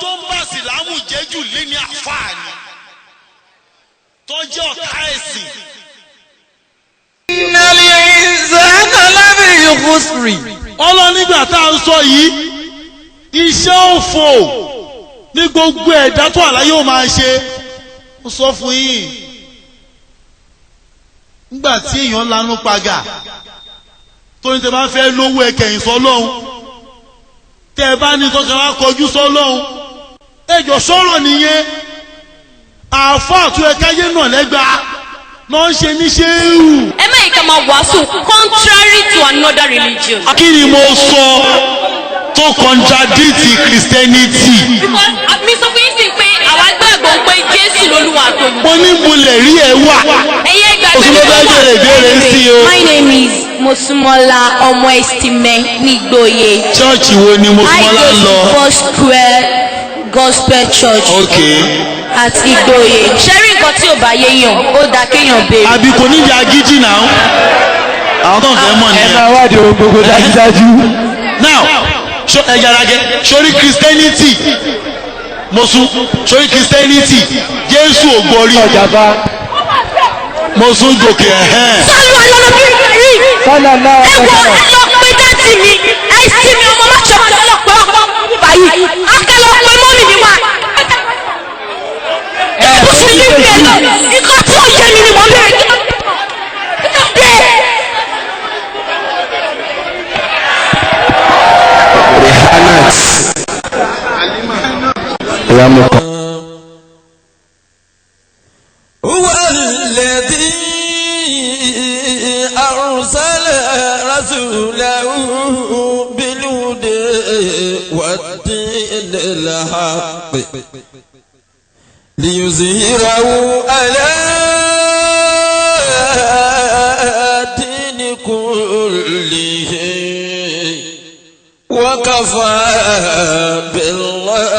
Tó ń bá Ìsìlámù jẹ́ jù lé ní àfáàní tó jẹ́ ọ̀tá ẹ̀sìn. Innal insana lafi khusri. Ọlọ́run, nígbà tá à ń sọ yìí, iṣẹ́ òfò ní gbogbo ẹ̀dá tó àlàyé ò máa ṣe. Ó sọ fún yín, nígbà tí èèyàn lanu paga tó ní tẹ bá fẹ́ lówó, ẹkẹyìn sọlọ́hún, tẹ bá ní tọ́ka wá kọjú sọlọ́hún, ẹjọ́ sọ̀rọ̀ nìyẹn. Àáfàá tó ẹ̀ka yé náà lẹ́gbàá náà ń ṣe ní ṣéwù. Ẹ má yìí ká máa wàásù contrary to another religion. Kí ni mo sọ tó contradict Christianity? Because mi sọ fún yín sí pé àwa gbàgbọ́ pé Jésù lolúwa tó lù. Mo ní mo lè rí ẹ wà. Ẹ̀yẹ ìgbàgbé. Oṣù ló fẹ́ bèrè ìbéèrè ń sí o. My name is Mosumola Ọmọ Estime Nigboye. Church wo ni mo I fún go ọlá to lọ? Four Square Gospel Church at Igboye. Ṣẹ́rí, nǹkan tí ò bá yéèyàn, ó dáa kéèyàn béèrè. Àbí kò ní ìdí agídí náà? Àwọn tó ń fẹ́ mọ̀ Ẹ nìyẹn. máa wádìí ohun gbogbo dájúdájú. Now, so ẹ yàrá gẹ sórí Christianity, mo sún sórí Christianity, Jésù ògbórí. Ọjà bá. Mo sún gòkè ẹ̀hẹ́n. Sọ́lù alọ́lọ́bí rí. Sọ́nà náà. Ẹ wo, ẹ lọ pé daddy mi, ẹ sí mi ọmọ má ṣọ̀kan lọ pé ọkọ báyìí. Akẹ́ lọ pé mummy mi wá. Bó ṣe ní ìgbẹ́ lọ, nǹkan tí ò yé mi ni mò ń bẹ̀rẹ̀ kí ló dé. Rihanat Ramukan. هو الذي أرسل رسوله بالهدى والدين الحق ليظهره على الدين كله وكفى بالله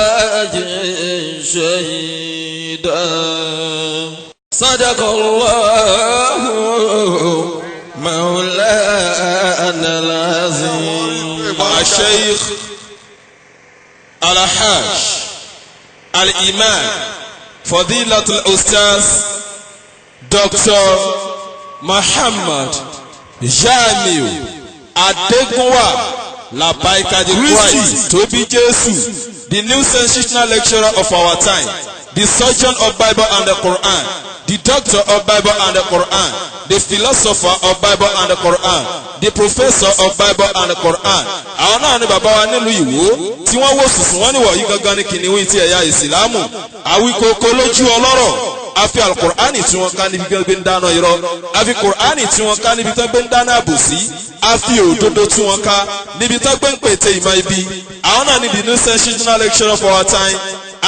شهيدا. صدق الله مولانا العظيم. الشيخ الحاج الإمام فضيلة الأستاذ دكتور محمد Jamiu Adegunwa Labaika the Christ Tobi Jesu, the new sensational lecturer of our time, the surgeon of Bible and the Quran, the doctor of Bible and the Quran, the philosopher of Bible and the Quran, the professor of Bible and the Quran. Àwọn náà ni bàbá wa nílùú Ìwó tí wọ́n wò sùsùn, wọ́n ní wọ̀nyí gangan ní kìnìún ti ẹ̀yà Ìsìlámù. Àwíkókó lójú ọlọ́rọ̀, a fi alukur'ani tí wọ́n ká níbi tí wọ́n gbé ń dáná irọ́, a fi kur'ani tí wọ́n ká níbi tí wọ́n gbé ń dáná àbòsí, a fi òdodo tí wọ́n ká níbi tí wọ́n gbé ń pète ìmọ̀ ibi. Àwọn náà ni the new sensational lecturer for our time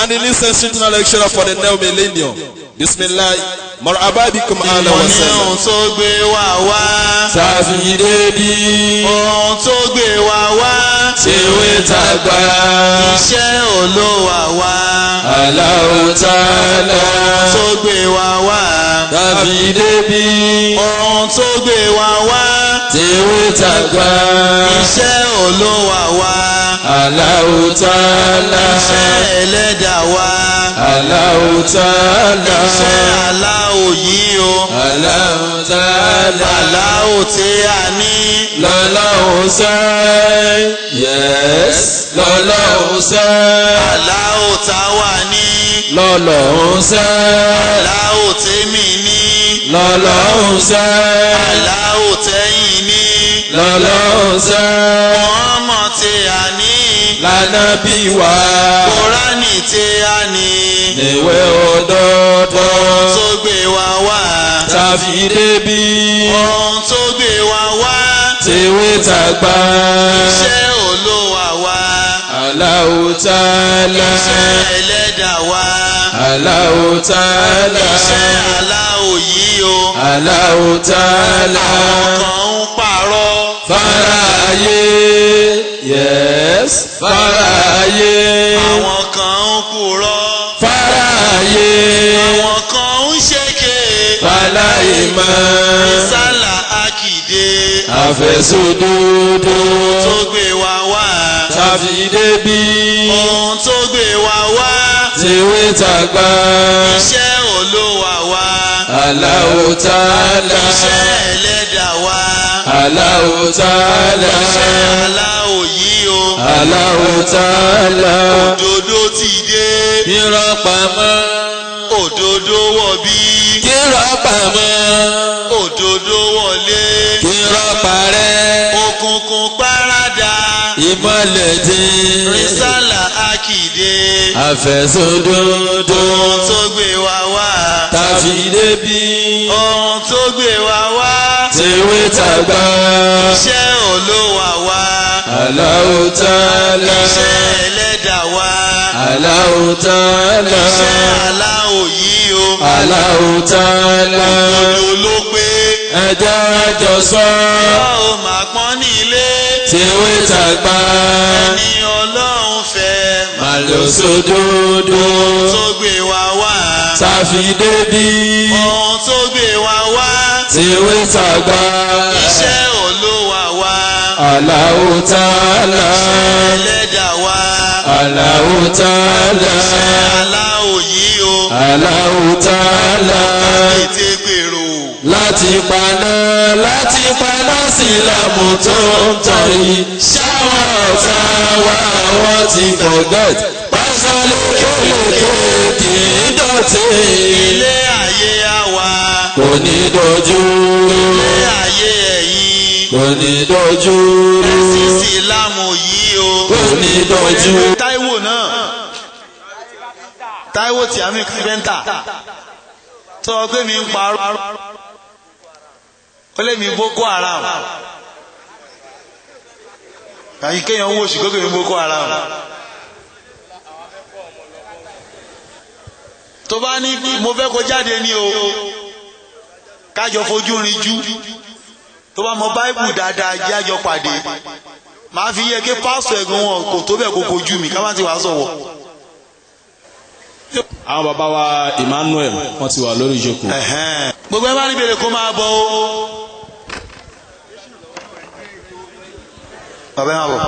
and the new sensational lecturer for the new millennium. Bisimilahi, marhaba bikum, ahlan Mo wa ní sahlan. ohun tó gbé wa wá. Ṣàfidébí. Ohun tó gbé wa wá. Tewé tàgbà. Iṣẹ́ olówà wá. Allahu Ta'ala. Tó gbé wa wá. Ṣàfidébí. Ohun tó gbé wa wá. Tewé tàgbà. Iṣẹ́ olówà wá. Allahu Ta'ala. Iṣẹ́ ẹlẹ́dàá wa. Allahu Ta'ala. Iṣẹ́ aláwò yìí o. Allahu Ta'ala. Aláwò tí a ní. Lọ́lọ́hun sẹ́. Yes. Lọ́lọ́hun sẹ́. Aláwò táwa ní. Lọ́lọ́hun sẹ́. Aláwò tèmi ní. Lọ́lọ́hun sẹ́. Aláwò tẹ́yìn ní. Lọ́lọ́hun sẹ́. Muhammad tí a ní. Lánàbí wa. Kúránì tí a ní. Níwé òdodo. Tó gbé wa wá. Tàbí débi. Ohun tó gbé wa wá. Tewé tàgbà. Iṣẹ́ olówà wa. Allahu Ta'ala. Iṣẹ́ ẹlẹ́dàá wa. Allahu Ta'ala. Iṣẹ́ aláwò yìí o. Allahu Ta'ala. Àwọn kan ń parọ́. Fáráyé. Yes. Fáráyé. Àwọn kan ń purọ́. Fáráyé. Àwọn kan ń ṣèké. Fáláìmọ̀. Sálà Akìdé. Àfẹ̀sódódó. Tó gbé wa wá. Tàbí débi. Ohun tó gbé wa wá. Tìwé tàgbà. Iṣẹ́ Olúwa wa. Allahu Ta'ala. Iṣẹ́ ẹlẹ́dàá wa. Allahu Ta'ala. Iṣẹ́ aláwọ̀ yìí o. Allahu Ta'ala. Òdodo ti dé. Kírọ́ pamọ́. Òdodo wọ̀ bí. Kírọ́ pamọ́. Òdodo wọlé. Kírọ́ parẹ́. Òkùnkùn párádà. Ìmọ̀lẹ̀ dé. Rísálà Akídé. Àfẹ̀sódódó. Ohun tó gbé wa wá. Tàbí débi. Ohun tó gbé wa wá. Tìwé tàgbà. Iṣẹ́ Olúwa wa. Allahu Ta'ala. Iṣẹ́ ẹlẹ́dàá wa. Allahu Ta'ala. Iṣẹ́ aláwọ̀ yìí o. Allahu Ta'ala. Òdodo ló pé. Ẹjọ́ àjọ sọ. Ọ ò máa pọ́n nílé. Tìwé tàgbà. Ẹni Ọlọ́run fẹ́. Màlúsódódó. Ohun tó gbé wa wá. Tàfi débi. Ohun tó gbé wa wá. Tìwé tàgbà. Iṣẹ́ Olúwa wa. Allahu Ta'ala. Iṣẹ́ ẹlẹ́dàá wa. Allahu Ta'ala. Iṣẹ́ aláwọ̀ yìí o. Allahu Ta'ala. Ètè gbèrò. Láti paná láti paná sílámù tó ń tàn yìí. Ṣáwọn ọ̀tá wa wọ́n ti forget. Pásọ lékelèké kì í dọ̀tí. Ilé ayé àwa. Kò ní dojú. Ilé ayé ẹ̀yin. Kò ní dojú. Ẹ̀sìn Ìsìlámù yìí o. Kò ní dojú. Táíwò náà. Táíwò tí àmì kìrìpẹ́ntà. Tọ́ pé mi ń parọ́. Ó lé mi Boko Haram. Kàyí kéèyàn wó oṣù kókè mi Boko Haram. Tó bá ní mo fẹ́ kó jáde ní o. Kájọ fojú rinjú. Tó bá mọ Báíbù dáadáa jẹ́ àjọ pàdé. Màá fi yẹ kí pásítọ̀ ẹ̀gbọ́n wọn kò tó bẹ́ẹ̀ kó kojú mi ká má ti wàá sọ̀wọ́. Àwọn bàbá wa Emmanuel wọ́n ti wà lórí ìjókòó. Gbogbo ẹ bá ní bèrè kó máa bọ̀ o. Bàbá ẹ máa bọ̀.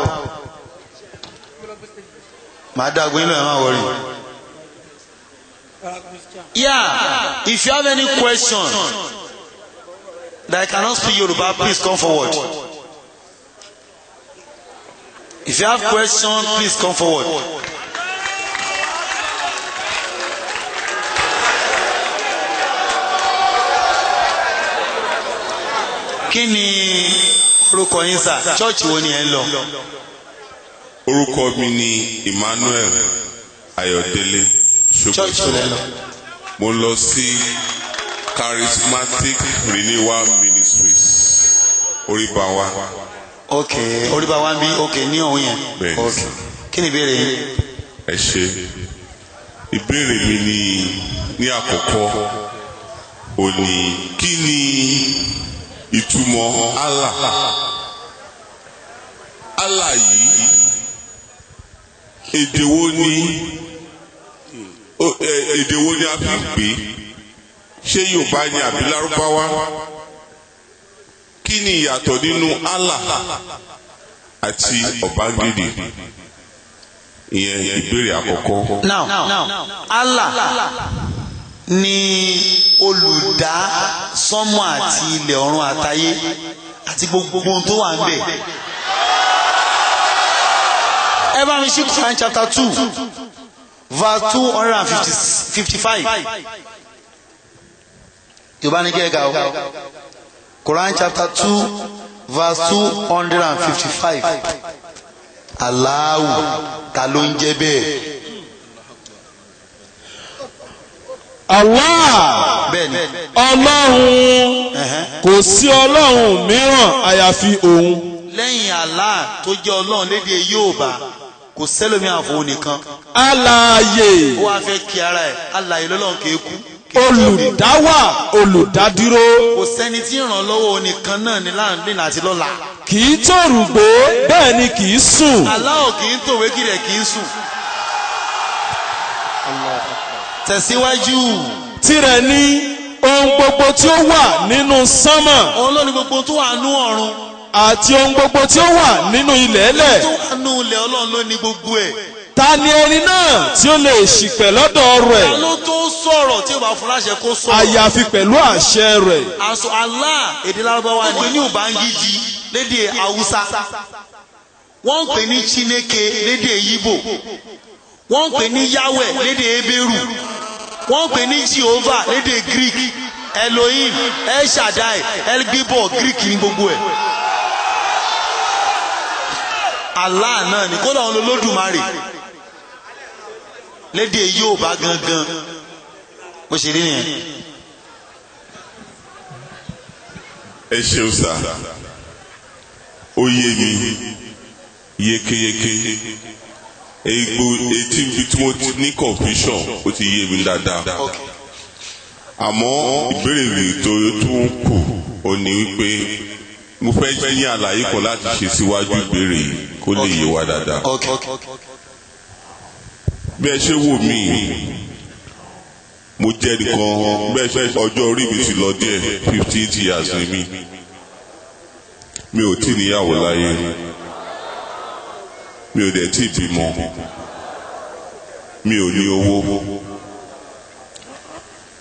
Màá dá agbóyin lọ, ẹ máa wọrí. Yeah, if you have any question that I cannot speak Yoruba, please come forward. If you have question, please come forward. Kí ni orúkọ yín sà? Chọ́ọ̀chì wo ni ẹ ń lọ? Orúkọ mi ni Emmanuel Ayọ̀délé. Chọ́ọ̀chì wo lẹ ń lọ? Mo lọ sí Charismatic Renewal Ministries, Oríbawa. Ok, Oríbawa ń bí, ok, ní ọ̀hún yẹn. Bẹ́ẹ̀ni. Ok, kí ni ìbéèrè yín? Ẹ ṣé. Ìbéèrè mi ni ní àkọ́kọ́ ò ní kí ni ìtumọ̀ Allah? Allah yìí èdè wo ni èdè wo ni a fi ń pè é? Ṣé Yorùbá ni àbí Lárúbáwá? Kí ni ìyàtọ̀ nínú Allah àti Ọ̀bángídì? Ìyẹn ìbéèrè àkọ́kọ́. Now, Allah ni olùdá sánmọ̀ àti ilẹ̀ ọ̀run àtayé àti gbogbo ohun tó wà ń bẹ̀. Ẹ bá mi ṣí Quran chapter 2 verse 255. Yorùbá ní kẹ́ẹ̀ka o. Quran chapter 2 verse 255. Allahu ta ló ń jẹ́ bẹ́ẹ̀? Allah. Bẹ́ẹ̀ni. Ọlọ́run, kò sí Ọlọ́run mìíràn àyàfi òun. Lẹ́yìn Allah tó jẹ́ Ọlọ́run lédè Yorùbá, kò sẹ́lómi àfọwọ́ nìkan. Alààyè. Ó wá fẹ́ kí ara ẹ̀, alààyè lọ́lọ́run kì í kú. Olùdáwà, olùdádúró. Kò sẹ́ni tí ìrànlọ́wọ́ onìkan náà ní láàrin àti lọ́la. Kì í tòrùgbó, bẹ́ẹ̀ ni kì í sùn. Allah kì í tòwé kí rẹ̀ kì í sùn. Tẹ̀síwájú. Tirẹ̀ ni ohun gbogbo tí ó wà nínú sánmà. Òun ló ní gbogbo tó wà nú ọ̀run. Àti ohun gbogbo tí ó wà nínú ilẹ̀ ẹlẹ̀. Tó wà nú ilẹ̀, Ọlọ́run ló ní gbogbo ẹ̀. Ta ni ẹni náà tí ó lè ṣìpẹ̀ lọ́dọ̀ Ta rẹ̀ ló tó sọ̀rọ̀ tí ó bá fún láṣẹ kó sọ̀rọ̀? àyàfi pẹ̀lú àṣẹ rẹ̀? Aṣọ Allah èdè Lárúbáwá ni. Wọ́n pè ní Ubangiji lédè Haúsá. Wọ́n ń pè ní Chineke lédè Yíbò. Wọ́n ń pè ní Yahweh lédè Hébérù. Wọ́n ń pè ní Jehovah lédè Greek. Elohim, El Shaddai, El Gibor, Greek ní gbogbo ẹ̀. Allah náà ni kódà wọn lolódùmarè lédè Yorùbá gangan bó ṣe rí nìyẹn. Ẹ ṣeun sá, ó yé mi yékéyéké. Egbò etí ibi tí mo ti ní confusion, ó ti yé mi dáadáa. Àmọ́ ìbéèrè mi tó tún kù ó ní wípé mo fẹ́ ní àlàyé kan láti ṣe síwájú ìbéèrè yìí kó lè yé wa dáadáa. Bí ẹ ṣe wò mí, mo jẹ́ nìkan bẹ́ẹ̀ ṣe ọjọ́ orí mi ti lọ díẹ̀, 58 years ni mí. Mi ò tí níyàwó láyé, mi ò dẹ̀ tí bímọ, mi ò ní owó.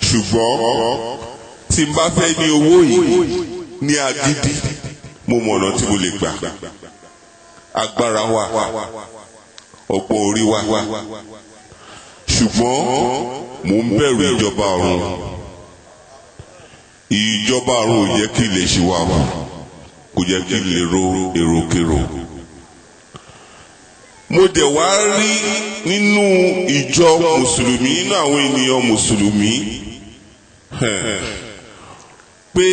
Ṣùgbọ́n tí n bá fẹ́ ní owó yìí ní agídí, mo mọ̀ ọ̀nà tí mo lè gbà. Agbára wà, ọgbọ́n orí wà, ṣùgbọ́n mò ń bẹ̀rù ìjọba ọ̀run. Ìjọba ọ̀run ò jẹ́ kí n lè ṣìwà hù, kò jẹ́ kí n lè ro èròkèrò. Mo dẹ̀ wá rí nínú ìjọ mùsùlùmí, nínú àwọn ènìyàn mùsùlùmí, pé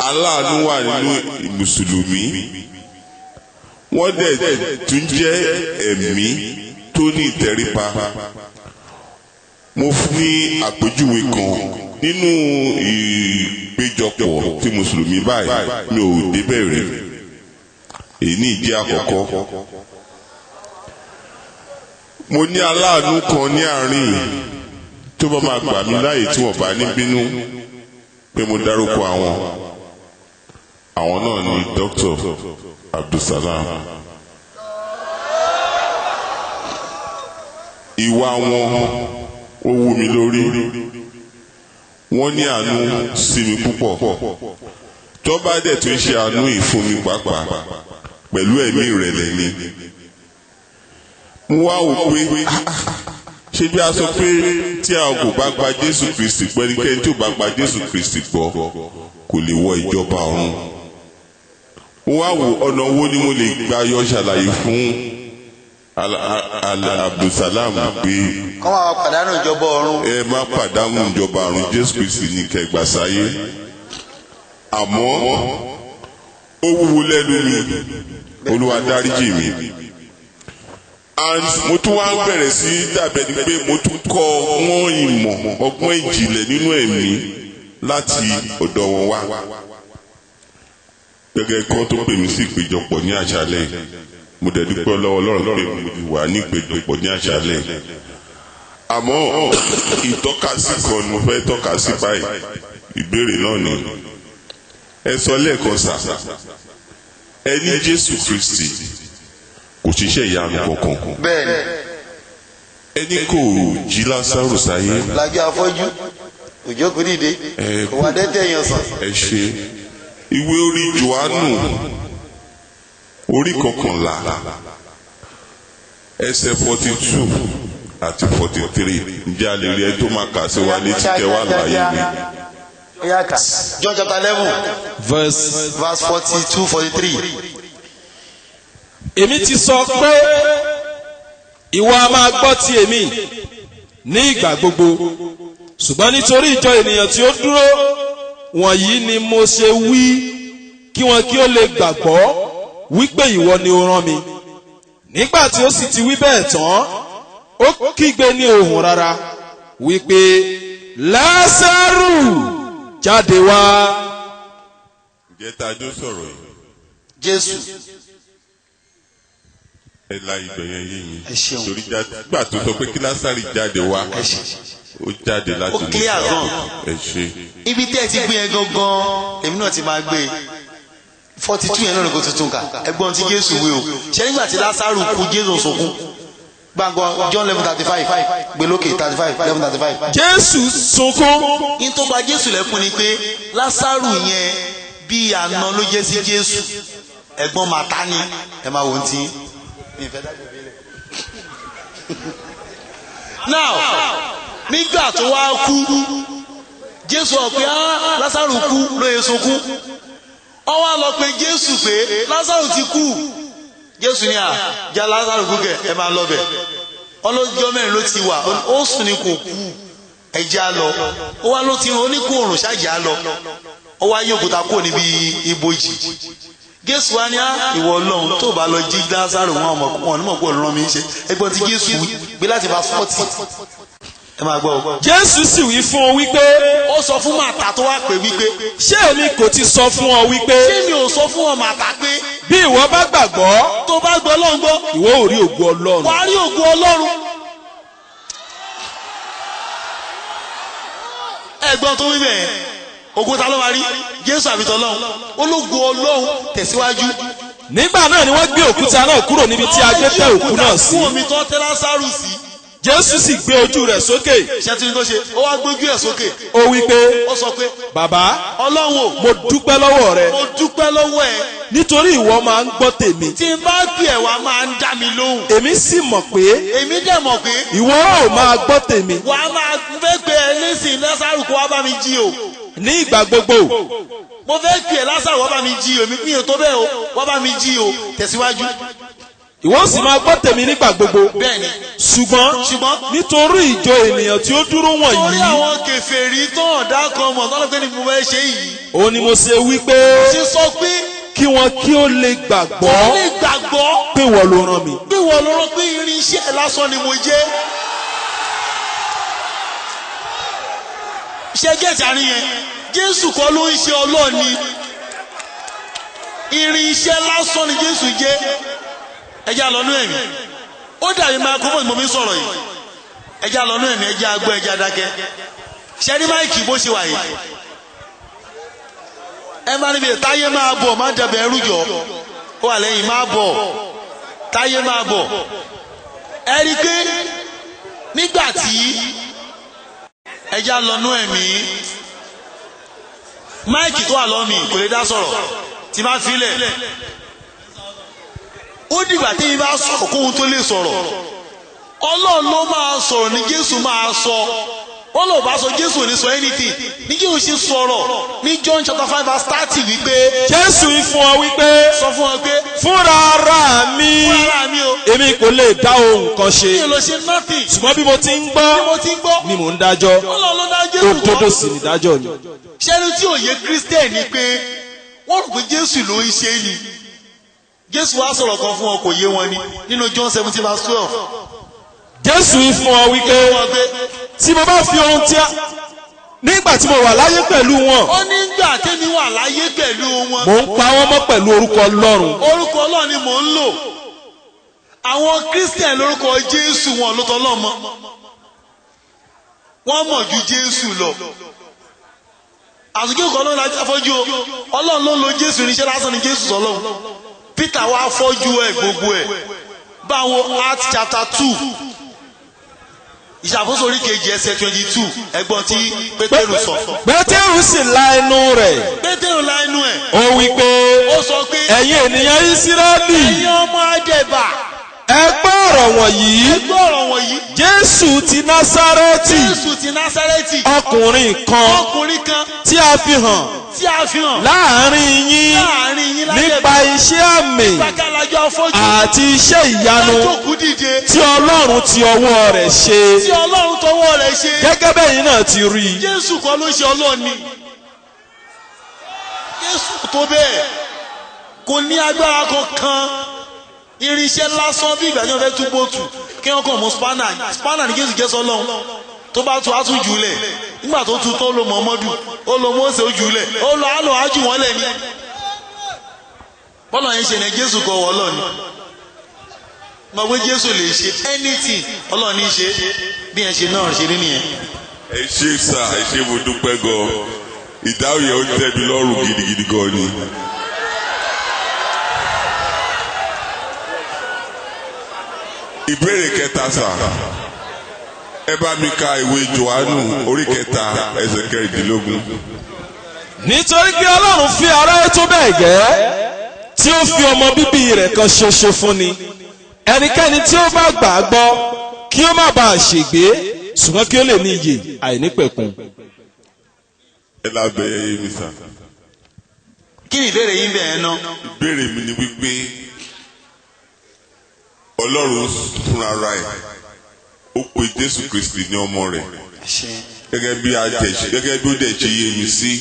aláàánú wà nínú mùsùlùmí. Wọ́n dẹ̀ tún jẹ́ ẹ̀mí tó ní ìtẹríba. Mo fún ní àpèjúwe kan nínú ìpéjọpọ̀ tí mùsùlùmí báyìí, mi ò débẹ̀ rí, èyí ní ìjẹ́ àkọ́kọ́. Mo ní aláàánú kan ní àárín tó bá máa gbà mí láàyè tí wọ́n bá ní bínú pé mo dárúkọ àwọn. Àwọn náà ni Dr. Abdulsalam. Ìwà wọn ó wú mi lórí, wọ́n ní àánú sí mi púpọ̀. Tó bá dẹ̀ tún ṣe àánú yìí fún mi pàápàá pẹ̀lú ẹ̀mí ìrẹ̀lẹ̀ ni. Mo wá wò pé ṣé bí a sọ pé tí a kò bá gba Jésù Kristi gbọ́, ẹnikẹ́ni tí ò bá gba Jésù Kristi gbọ́ kò lè wọ ìjọba ọ̀run. Mo wá wò ọ̀nà wo ni mo lè gbà yọ ṣàlàyé fún Abdulsalam pé kọ́ máa pàdánù ìjọba ọ̀run. Ẹ má pàdánù ìjọba ọ̀run, Jésù Kristi ní kẹgbà sáyé. Àmọ́ ó wúwo lẹ́nu mi, Olúwa dáríjì mi. And mo tún wá ń bẹ̀rẹ̀ sí dàbẹ̀ ni pé mo tún kọ́ ọgbọ́n ìmọ̀, ọgbọ́n ìjìnlẹ̀ nínú ẹ̀mí láti ọ̀dọ̀ wọn wá. Gẹ́gẹ́ kan tó pè mí sí ìpéjọpọ̀ ní àṣálẹ́, mo dẹ̀ dúpẹ́ lọ́wọ́ Ọlọ́run pé mo ti wà ní ìpéjọpọ̀ ní àṣálẹ́. Àmọ́ ìtọ́kasí kan ni mo fẹ́ tọ́ka sí báyìí, ìbéèrè náà ni. Ẹ sọ lẹ́ẹ̀kan sà, ẹ ní Jésù Kristi kò ṣiṣẹ́ ìyanu kankan. Bẹ́ẹ̀ni. Ẹni kò jí Lásárù sáyé. Lájọ afọ́jú, òjò kò dìde, kò wá dẹ́tẹ̀ yẹn sàn. Ẹ ṣe ìwé orí Jòhánù orí 11 ẹsẹ̀ 42 àti 43, ǹjẹ́ a lè rí ẹ tó máa kà sí wa létí kẹ́ wà láàyè mi? John chapter 11 Verse verse 42, 43. Èmi ti sọ pé ìwọ a máa gbọ́ ti èmi ní ìgbà gbogbo, ṣùgbọ́n nítorí ìjọ ènìyàn tí ó dúró wọ̀nyí ni mo ṣe wí, kí wọn kí ó lè gbàgbọ́ wípé ìwọ ni ó rán mi. Nígbà tí ó sì ti wí bẹ́ẹ̀ tán, ó kígbe ní ohùn rara wípé, Lásárù, jáde wá. Ǹjẹ́ ta ló sọ̀rọ̀ yìí? Jésù. Ẹ la ibẹ̀ yẹn yé mi. Ẹ ṣeun. Torí gbà tó sọ pé kí Lásárì jáde wá, Ẹ ṣe. ó jáde láti Ó clear gan. Ẹ ṣe. Ibi tẹ́ ẹ ti gbé yẹn gangan, èmi náà ti máa gbé e. 42 yẹn náà ni kò tuntun kà. Ẹgbọ́n tí Jésù wí o. Ṣé nígbà tí Lásárù kú, Jésù sunkún? Gbàngàn John 11:35 gbẹlókè 35 11:35. Jésù sunkún. Ní tó gba Jésù lẹ́kùn ni pé Lásárù yẹn bí àná ló jẹ́ sí Jésù, ẹ̀gbọ́n màtá ni. Ẹ máa wò ó tí. Now nígbà tó wá kú, Jésù ó pé Lásárù kú lóye sunkún. Ó wá lọ pé Jésù pé Lásárù ti kú. Jésù ní à já Lásárù kú kẹ, ẹ máa lọ bẹ̀. Ọlọ́jọ́ mẹ́rin ló ti wà, ó sùn ní kò kú, ẹ já lọ. Ó wá ló ti rún oníkó òrùn ṣáàjà lọ. Ó wá yí òkúta kúrò níbi ibojì. Jésù wá ní ìwọ Ọlọ́run tó bá lọ jí Lásárù wọn ọmọ wọn onímọ̀ pọ̀ lọ́rọ́ mi ń ṣe. Ẹgbọ́n ti Jésù gbé láti bá 40. Ẹ máa gbọ́ o. Jésù sì wí fún ọ wípé. Ó sọ fún Màtá tó wá pè wípé. Ṣé èmi kò ti sọ fún ọ wípé. Ṣé mi ò sọ fún ọ Màtá pé. Bí ìwọ bá gbàgbọ́. Tó bá gbọ́ Ọlọ́run gbọ́. Ìwọ ò rí ògo Ọlọ́run. Wàá rí ògo Ọlọ́run. Ẹ̀gbọ́n tó wí bẹ́ẹ̀, ògo ta ló máa rí? Jésù àbí tọlọ́run? Ológo Ọlọ́run. Tẹ̀síwájú. Nígbà náà ni wọ́n gbé òkúta náà kúrò níbi tí a gbé tẹ́ òkú náà sí. Kú omi tó tẹ́ Lásárù sí. Jésù sì gbé ojú rẹ̀ sókè. Ṣé tí tó ṣe? Ó wá gbójú ẹ̀ sókè. Ó wí pé. Ó sọ pé. Bàbá. Ọlọ́run o. Mo dúpẹ́ lọ́wọ́ rẹ. Mo dúpẹ́ lọ́wọ́ ẹ. Nítorí ìwọ máa ń gbọ́ tèmi. Tí n bá pè ẹ́ wá máa ń dá mi lóhùn. Èmi sì mọ̀ pé. Èmi dẹ̀ mọ̀ pé. Ìwọ ò máa gbọ́ tèmi. Wà á máa fẹ́ pè ẹ́ nísìnyí Lásárù kó wá bá mi jí o. Ní ìgbà gbogbo. Mo fẹ́ pè ẹ́ Lásárù wá bá mi jí o. Èmi pín in tó bẹ́ẹ̀ o. Wá bá mi jí o. Tẹ̀síwájú. Ìwọ sì máa gbọ́ tèmi nígbà gbogbo. Bẹ́ẹ̀ni. Ṣùgbọ́n nítorí ìjọ ènìyàn tí ó dúró wọ̀nyí. Torí àwọn kèfèrí tó ọ̀dà kan mọ̀ tọ́lọ́ pé ní mo fẹ́ ṣe yìí. Òun ni mo ṣe wí pé. Mo ṣe sọ pé. Kí wọn kí ó lè gbàgbọ́. Kí ó lè gbàgbọ́. Pé wọ́n ló rán mi. Pé wọ́n ló rán pé irinṣẹ́ lásán ni mo jẹ́. Ṣé gẹ̀ẹ́tì àárín yẹn? Jésù kọ́ ló ń ṣe Ọlọ́ọ̀ni. Irinṣẹ́ lásán ni Jésù jẹ́. Ẹ jẹ́ àlọ́nú ẹ̀mí. Ó dàbí microphone mo fi ń sọ̀rọ̀ yìí. Ẹ jẹ́ àlọ́nú ẹ̀mí, ẹ jẹ́ agbọ́, ẹ jẹ́ adákẹ́. Ṣé ní máìkì bó ṣe wà yìí? Ẹ má níbi táyé máa bọ̀, má dàbẹ̀ ẹrú jọ. Ó wà lẹ́yìn máa bọ̀, táyé máa bọ̀. Ẹ rí i pé nígbà tí ẹ jẹ́ àlọ́nú ẹ̀mí, máìkì tó wà lọ́mì kò lè dá sọ̀rọ̀ tí má filẹ̀. Ó dìgbà tí yín bá sọ̀rọ̀ kóhun tó lè sọ̀rọ̀. Ọlọ́run ló máa sọ̀rọ̀ ní Jésù máa sọ. Ọlọ́run bá sọ Jésù ò ní sọ anything. Ní Jésù ṣe sọ̀rọ̀ ní John chapter 5 verse 30 wípé. Jésù fún ọ wípé. Sọ fún ọ pé. Fúnra ara mi. Fúnra ara mi o. Èmi kò lè dá ohun kan ṣe. Mi ò lè ṣe nothing. Ṣùgbọ́n bí mo ti ń gbọ́. Bí mo ti ń gbọ́. Ni mò ń dájọ́. Ọlọ́run ló dá Jésù gbọ́. Òdodo sì ni dájọ́ mi. Ṣẹ́ni tí òye Christian ni pé wọ́n rò pé Jésù ló ń ṣe ni. Jésù wá sọ̀rọ̀ kan fún wọn kò yé wọn ni nínú John 17 verse 12. Jésù fún ọ wípé tí mo bá fi ohun tí a nígbà tí mo wà láyé pẹ̀lú wọn. Ó nígbà tẹ́mi wà láyé pẹ̀lú wọn. Mò ń pa wọ́n mọ́ pẹ̀lú orúkọ Ọlọ́run. Orúkọ Ọlọ́run ni mò ń lò. Àwọn Christian lórúkọ Jésù wọn ló tọ́ lọ́mọ. Wọ́n mọ̀ ju Jésù lọ. Àtúnkẹ́ òkú Ọlọ́run láti afọ́jú o. Ọlọ́run ló ń lo Jésù irinṣẹ́ lásán ni Jésù sọlọ́run. Peter wá fọ́jú ẹ̀ gbogbo ẹ̀. Báwo Acts chapter 2 ìṣàkóso orí kejì ẹsẹ̀ 22 ẹgbọ́n tí Pétérù sọ. Pétérù sì la ẹnu rẹ̀. Pétérù la ẹnu ẹ̀. Ó wí pé. Ó sọ pé. Ẹ̀yin ènìyàn Ísírẹ́lì. Ẹ̀yin ọmọ Àdẹ̀bà. Ẹ gbọ́ ọ̀rọ̀ wọ̀nyí. Ẹ gbọ́ ọ̀rọ̀ wọ̀nyí. Jésù ti Násárẹ́tì. Jésù ti Násárẹ́tì. Ọkùnrin kan. Ọkùnrin kan. Tí a fi hàn. Tí a fi hàn. Láàárín yín. Láàárín yín láyé. Nípa iṣẹ́ àmì. Nípa kálájọ afọ́jú. Àti iṣẹ́ ìyanu. Lájókòó dìde. Tí Ọlọ́run ti ọwọ́ rẹ̀ ṣe. Tí Ọlọ́run tọwọ́ rẹ̀ ṣe. Gẹ́gẹ́ bẹ́yìn náà ti rí i. Jésù kọ́ ló ṣe Ọlọ́run ni. Jésù tó bẹ́ẹ̀ kò ní agbára kankan. Irinṣẹ́ lásán bí ìgbà tí wọ́n fẹ́ tú bóòtù kí wọ́n kàn mú spanner. Spanner ní Jésù jẹ́ sọ́lọ́run. Tó bá tu á tún jù lẹ̀. Nígbà tó tu tó lo Mọ̀mọ́dù, ó lo Mósè ó jù lẹ̀, ó lo àlọ́ á jù wọ́n lẹ̀ ni. Bọ́lá yẹn ṣe ni Jésù kọ wọ́ Ọlọ́run ni. Mo pé Jésù lè ṣe anything Ọlọ́run ní ṣe bí yẹn ṣe náà ṣe rí nìyẹn. Ẹ ṣé sà, ẹ ṣé mo dúpẹ́ gan. Ìdáhùn yẹn ó tẹ́ mi lọ́rùn gidigidi gan ni. Ìbéèrè kẹta sà, ẹ bá mi ka ìwé Jòhánù orí 3 ẹsẹ̀ 16. Nítorí pé Ọlọ́run fi aráyé tó bẹ́ẹ̀ gẹ́ tí ó fi ọmọ bíbí rẹ̀ kan ṣoṣo fún ni, ẹnikẹ́ni tí ó bá gbà á gbọ́ kí ó má bàa ṣègbé, ṣùgbọ́n kí ó lè ní ìyè àìnípẹ̀kun. Ẹ lábẹ́ yé mi sà. Kí ni ìbéèrè yín bẹ́ẹ̀ ná? Ìbéèrè mi ni wípé Ọlọ́run fúnra ẹ̀ ó pe Jésù Kristi ní ọmọ rẹ̀, gẹ́gẹ́ bí ó dẹ̀ ṣe yé mi sí,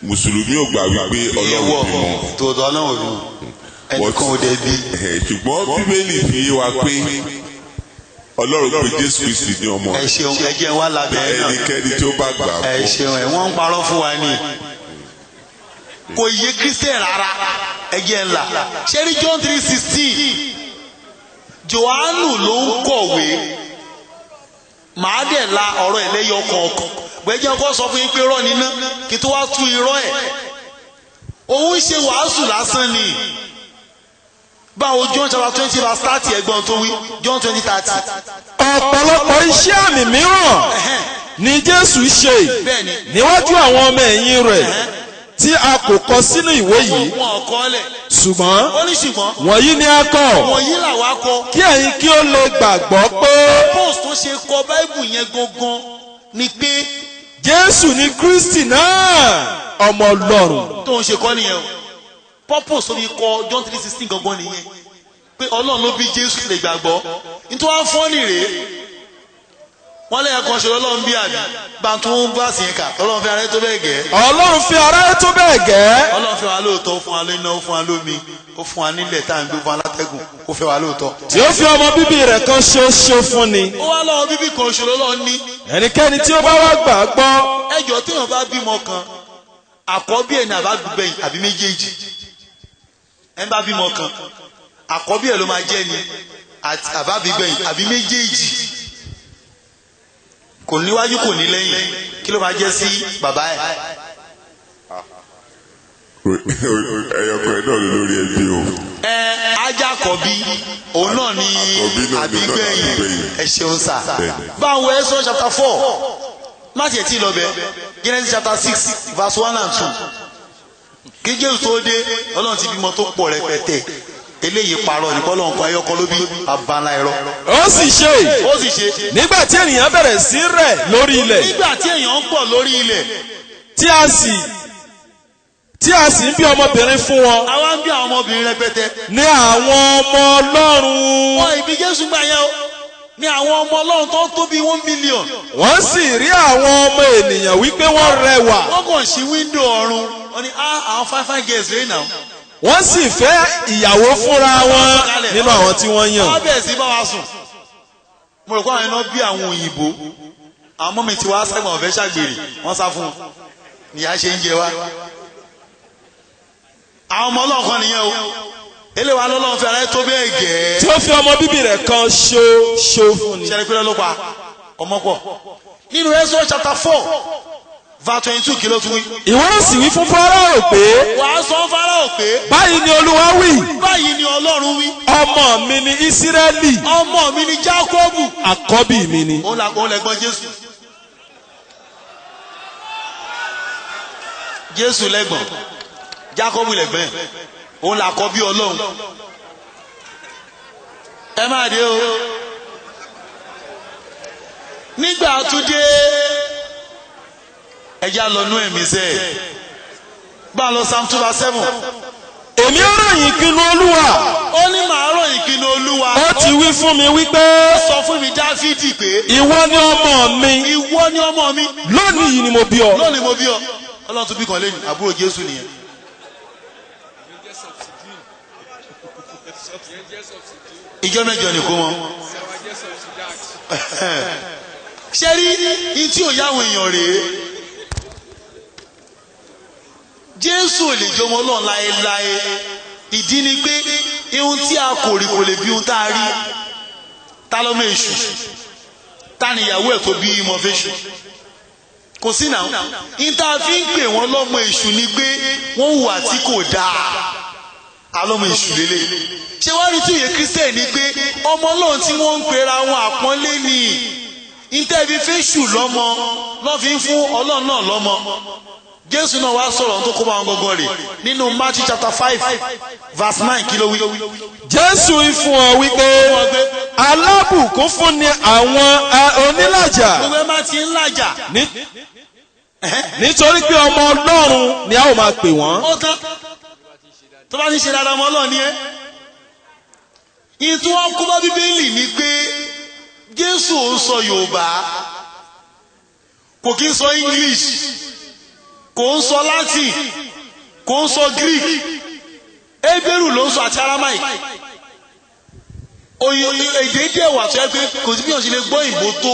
Mùsùlùmí ò gbà wípé Ọlọ́run bímọ. Tòótọ́ Ọlọ́run bímọ, ẹnìkan ò dẹ̀ bí. Ṣùgbọ́n Bíbélì fi yé wa pé Ọlọ́run pe Jésù Kristi ní ọmọ rẹ̀. Ẹ ṣeun, ẹ jẹ́ wá lábẹ́ ẹ náà. Ẹnikẹ́ni tí ó bá gbà fún. Ẹ ṣeun, ẹ wọ́n ń parọ́ fún wa ni. Kò yé Kristian rárá, ẹ jẹ́ ńlá. Ṣé rí John 3:16? Jòhánù ló ń kọ̀wé, màá dẹ̀ la ọ̀rọ̀ ẹ̀ lẹ́yọ kọ̀ọ̀kan. Gbẹ́jẹ́ ọkọ sọ fún yín pé irọ́ níná kí tó wá tú irọ́ ẹ̀. Òun ṣe wàásù lásán ni. Báwo John chapter 20 verse 30 ẹ̀gbọ́n tó wí, John 20:30. Ọ̀pọ̀lọpọ̀ iṣẹ́ àmì mìíràn ni Jésù ṣe níwájú àwọn ọmọ ẹ̀yìn rẹ̀ tí a kò kọ sínú ìwé yìí, ṣùgbọ́n wọ̀nyí ni a kọ, kí ẹ̀yin kí ó lè gbàgbọ́ pé post tó ṣe kọ Báíbù yẹn gangan ni pé Jésù ni Kristi náà, ọmọ Ọlọ́run. Tó ń ṣe kọ́ nìyẹn o. Purpose tó fi kọ John 3:16 gangan nìyẹn, pé Ọlọ́run ló bí Jésù lè gbàgbọ́. Nítorí wọ́n fọ́ nìrè, wọ́n lẹ́yìn kan ṣe lọ́lọ́run bí àbí bá tún bá sì ń kà. Ọlọ́run fi ara tó bẹ́ẹ̀ gẹ́. Ọlọ́run fi ara tó bẹ́ẹ̀ gẹ́. Ọlọ́run fẹ́ wa lóòótọ́, ó fún wa lóná, ó fún wa lómi, ó fún wa nílẹ̀ tá à ń gbé, fún wa látẹ́gùn, ó fẹ́ wa lóòótọ́. Tí ó fi ọmọ bíbí rẹ̀ kan ṣoṣo fún ni. Ó wá lọ́wọ́ bíbí kan ṣo lọ́lọ́run ní. Ẹnikẹ́ni tí ó bá wá gbà á gbọ́. Ẹjọ́ téèyàn bá bímọ kan, àkọ́bí ẹ̀ ní àbá gbẹ̀yìn àbí méjèèjì. Ẹ bá bímọ kan, àkọ́bí ẹ̀ ló máa jẹ́ ni àbá gbẹ̀yìn àbí méjèèjì. Kò níwájú kò ní lẹ́yìn, kí ló máa jẹ́ sí bàbá ẹ̀? Ẹyọkọ ẹ náà ló lórí ẹbí o. Ẹ ajá àkọ́bí òun náà ni àbígbẹ̀yìn. Ẹ ṣeun sà. Báwo Exodus chapter 4 má tiẹ̀ tí ì lọ bẹ̀, Genesis chapter 6 verse 1 and 2. Kí Jésù tó dé, Ọlọ́run ti bímọ tó pọ̀ rẹpẹtẹ. Eléyìí parọ́ ní bọ́lá nǹkan ayọ́kọ́ ló bí abala ẹ̀rọ. Ó sì ṣe. Ó sì ṣe. Nígbà tí ènìyàn bẹ̀rẹ̀ sí rẹ̀ lórí ilẹ̀. Nígbà tí èèyàn ń pọ̀ lórí ilẹ̀. Tí a sì ń bí ọmọbìnrin fún wọn. Àwa ń bí àwọn ọmọbìnrin rẹpẹtẹ. Ní àwọn ọmọ Ọlọ́run. Wọ́n ìbí Jésù gbà yẹn o. Ní àwọn ọmọ Ọlọ́run tó tó bí 1 million. Wọ́n sì rí àwọn ọmọ ènìyàn wípé wọ́n rẹwà. Wọ́n kàn sí wíńdò ọ̀run. Wọ́n ní àwọn fine girls rèé náà. Wọ́n sì fẹ́ ìyàwó fúnra wọn nínú àwọn tí wọ́n yàn. Wọ́n bẹ̀rẹ̀ sí bá wa sùn. Mo rò pé àwọn iná bí àwọn òyìnbó. Àwọn mọ́mí tí wàá sẹ́gbọ̀n ọ̀fẹ́ ṣàgbèrè. Wọ́n sá fún wọn. Nìyá ṣe ń jẹ wá. Àwọn ọmọ Ọlọ́run kan nìyẹn o. Eléwà lọ́lọ́run fi ara ẹ tó bẹ́ẹ̀ gẹ́. Tí ó fi ọmọ bíbí rẹ̀ kan ṣoṣo fún ni. Ṣẹ́ni pé ló pa ọmọ pọ̀. Nínú Exodus chapter 4 verse 22 kí ló tún wí. Ìwọ ó sì wí fún Fáráò pé. Wàá sọ Fáráò pé. Báyìí ni Olúwa wí. Báyìí ni Ọlọ́run wí. Ọmọ mi ni Ísírẹ́lì. Ọmọ mi ni Jákọ́bù. Àkọ́bí mi ni. Òun lẹ̀gbọ́n Jésù. Jésù lẹ́gbọ̀n, Jákọ́bù lẹ́gbọ̀n, òun làkọ́bí Ọlọ́run. Ẹ máa dé o. Nígbà tó dé, ẹja lọ nú ẹ̀mí sẹ́ ẹ̀. Bá a lọ Psalm 2:7. Èmi ó ròyìn ìpinnu Olúwa. Ó ní màá ròyìn ìpinnu Olúwa. Ó ti wí fún mi wípé. Ó sọ fún mi Dáfídì pé. Ìwọ ni ọmọ mi. Ìwọ ni ọmọ mi. Lónìí yìí ni mo bí ọ. Lónìí mo bí ọ. Ọlọ́run tún bí kan lẹ́yìn àbúrò Jésù nìyẹn. Ìjọ mẹ́jọ ni kó wọn. Ṣé rí ní tí ò yáwọn èèyàn rèé? Jésù ò lè jọmọ Ọlọ́run láéláé. Ìdí ni pé ihun tí a kò rí kò lè bí ohun tá a rí. Ta lọ́mọ èṣù? Ta ni ìyàwó ẹ̀ tó bí ìmọ̀ fẹ́ṣù? Kò sí náà. Ní tá a fi ń pè wọ́n lọ́mọ èṣù ni pé wọ́n hùwà tí kò dáa. Alọ́mọ èṣù lélẹ̀. Ṣé wàá rí tí òye Christian ni pé ọmọ Ọlọ́run tí wọ́n ń pera wọn àpọ́nlé ni ìtẹ́bi fẹ́ṣù lọ́mọ lọ́ fi ń fún Ọlọ́run náà lọ́mọ. Jésù náà wá sọ̀rọ̀ tó kó bá wọn gangan rè nínú Matthew chapter 5 verse 9 kí ló wí. Jésù fún ọ wípé alábùkún fún ni àwọn onílàjà. Gbogbo ẹ má ti ń làjà. Nítorí pé ọmọ Ọlọ́run ni a ó máa pè wọ́n. Ó tán tó bá ti ṣe dáadáa ọmọ Ọlọ́run ni ẹ́. Ìtú wọn kó bá Bíbélì ni pé Jésù ò ń sọ Yorùbá, kò kí ń sọ English, kò ń sọ Latin, kò ń sọ Greek, Hébérù ló ń sọ àti Aramaic. Oye èdè díẹ̀ wà tó yẹ pé kò sí bí wọ́n ṣe lè gbọ́ òyìnbó tó,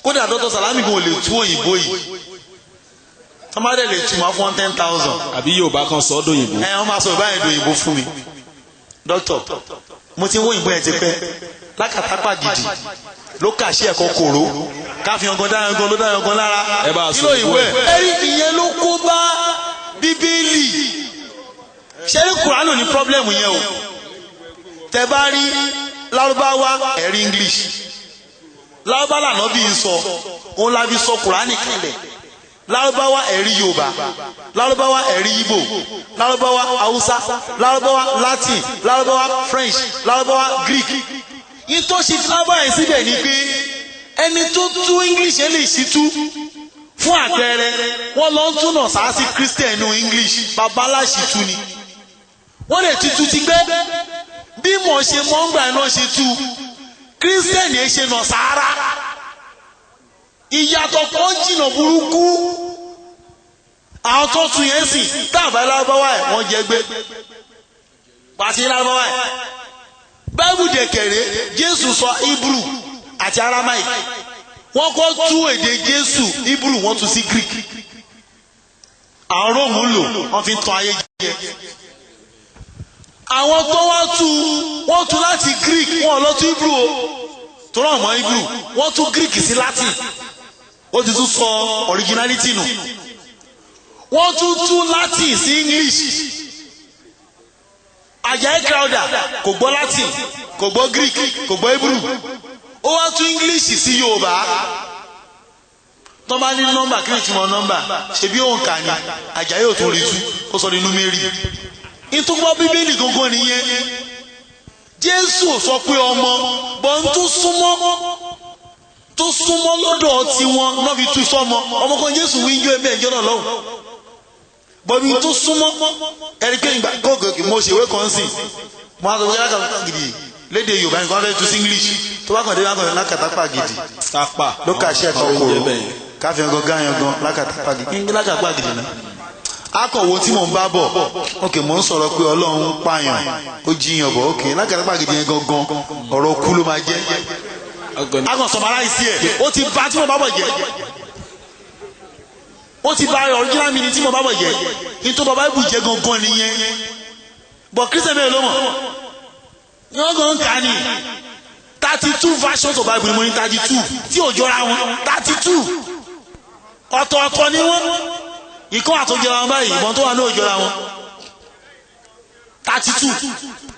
kódà Dr. Salami kò lè tú òyìnbó yìí, tọ́mọdé lè tú máa fún 10,000. Àbí Yorùbá kan sọ ọ́ dòyìnbó. Ẹ wọ́n máa sọ Yorùbá yẹn dòyìnbó fún mi. Dókítà, mo ti ń wó òyìnbó yẹn ti pẹ́ lákàtàpà gidi ló kà sí ẹ̀kọ́ kòró káfíń ọgàn dáyangan ló dáyangan lára kí ló ìwé ẹ rí ìyẹn ló kó bá Bíbélì. Ṣé ní Kùránù ní pọ́blẹ́mù yẹn o? Tẹ bá rí Lárúbáwá ẹ rí English, Lárúbáwá lànà bí n sọ òun la fi sọ Kùránì kalẹ̀. Lárúbáwá ẹ rí Yorùbá, Lárúbáwá ẹ rí Ìgbò, Lárúbáwá Haúsá, Lárúbáwá Latin, Lárúbáwá French, Lárúbáwá Greek. Yìí tó ṣe Lárúbáwá yẹn síbẹ̀ ni pé ẹni tó tú English ẹ lè ṣí tú. Fún àpẹẹrẹ, wọ́n lọ ń túnà sáà sí Christian nu English, babaláṣí tú ni. Wọ́n lè ti tú ti gbẹ́ bí mo ṣe mọ́ ń gbà náà ṣe tú Christian yẹn ṣe nà sáárá. Ìyàtọ̀ kan jìnnà burúkú. Àwọn tó tún yẹn sìn táàbà Lárúbáwá ẹ̀ wọ́n jẹ gbé pàṣẹ Lárúbáwá ẹ̀. Báìbù dẹ̀kẹ̀rẹ́ Jésù sọ Hebrew àti Aramaic, wọ́n kọ́ tú èdè Jésù Hebrew wọ́n tú sí Greek. Àwọn Róòmù ń lò wọ́n fi ń tan ayé jẹ. Àwọn tó wá tú wọ́n tú láti Greek, wọ́n lọ tú Hebrew o, tó rọ̀ mọ́ Hebrew, wọ́n tú Greek sí Latin, ó ti tún sọ originality nù. Wọ́n tún tú Latin sí English. Ajayi Crowther kò gbọ́ Latin, kò gbọ́ Greek, kò gbọ́ Hebrew, ó wá tún English sí Yorùbá. Tó bá ní nọ́mbà kí ni ìtumọ̀ nọ́mbà, ṣebí òǹkà ni Ajayi ò tún rí tú, ó sọ ní númérì. Ìtumọ̀ Bíbélì gangan nìyẹn. Jésù ò sọ pé ọmọ bọ́n tó súnmọ́ tó súnmọ́ lọ́dọ̀ tiwọn náà fi tú sọ́mọ ọmọ kan Jésù wí ń jó ẹgbẹ́ ìjọ náà lọ́hùn bọ́bí tó súnmọ́ ẹni pé ìgbà kọ́ọ̀kì mo ṣèwé kan sí mo á sọ pé lákàtàpá gidi lédè Yorùbá nǹkan fẹ́ tú sí English tó bá kàn dé lákàtàpá lákàtàpá gidi ló kà sí ẹ̀kọ́ kòrò káfíń gan gáyan gan lákàtàpá gidi kí n lákàtàpá gidi náà akọ̀wé tí mò ń bá bọ̀ ok mò ń sọ̀rọ̀ pé Ọlọ́run ń pààyàn ó jiyàn bọ̀ ok lákàtàpá gidi yẹn gangan ọ̀rọ̀ kú ló máa jẹ́ akàn sọmaráìsì ẹ̀ ó ti bà tí mo bá bọ̀ jẹ́ ó ti bà original meaning tí mo bá bọ̀ jẹ́ nítorí bàbá ibù jẹ́ gangan nìyẹn bọ̀ Christian bẹ́ẹ̀ ló mọ̀ wọ́n gan kà ní 32 versions of Bible ni mo ní 32 tí ò jọra wọn 32 ọ̀tọ̀ọ̀tọ̀ ni wọ́n ìkọ́ àtòjọra wọn báyìí ìbọn tó wà ní òjọra wọn 32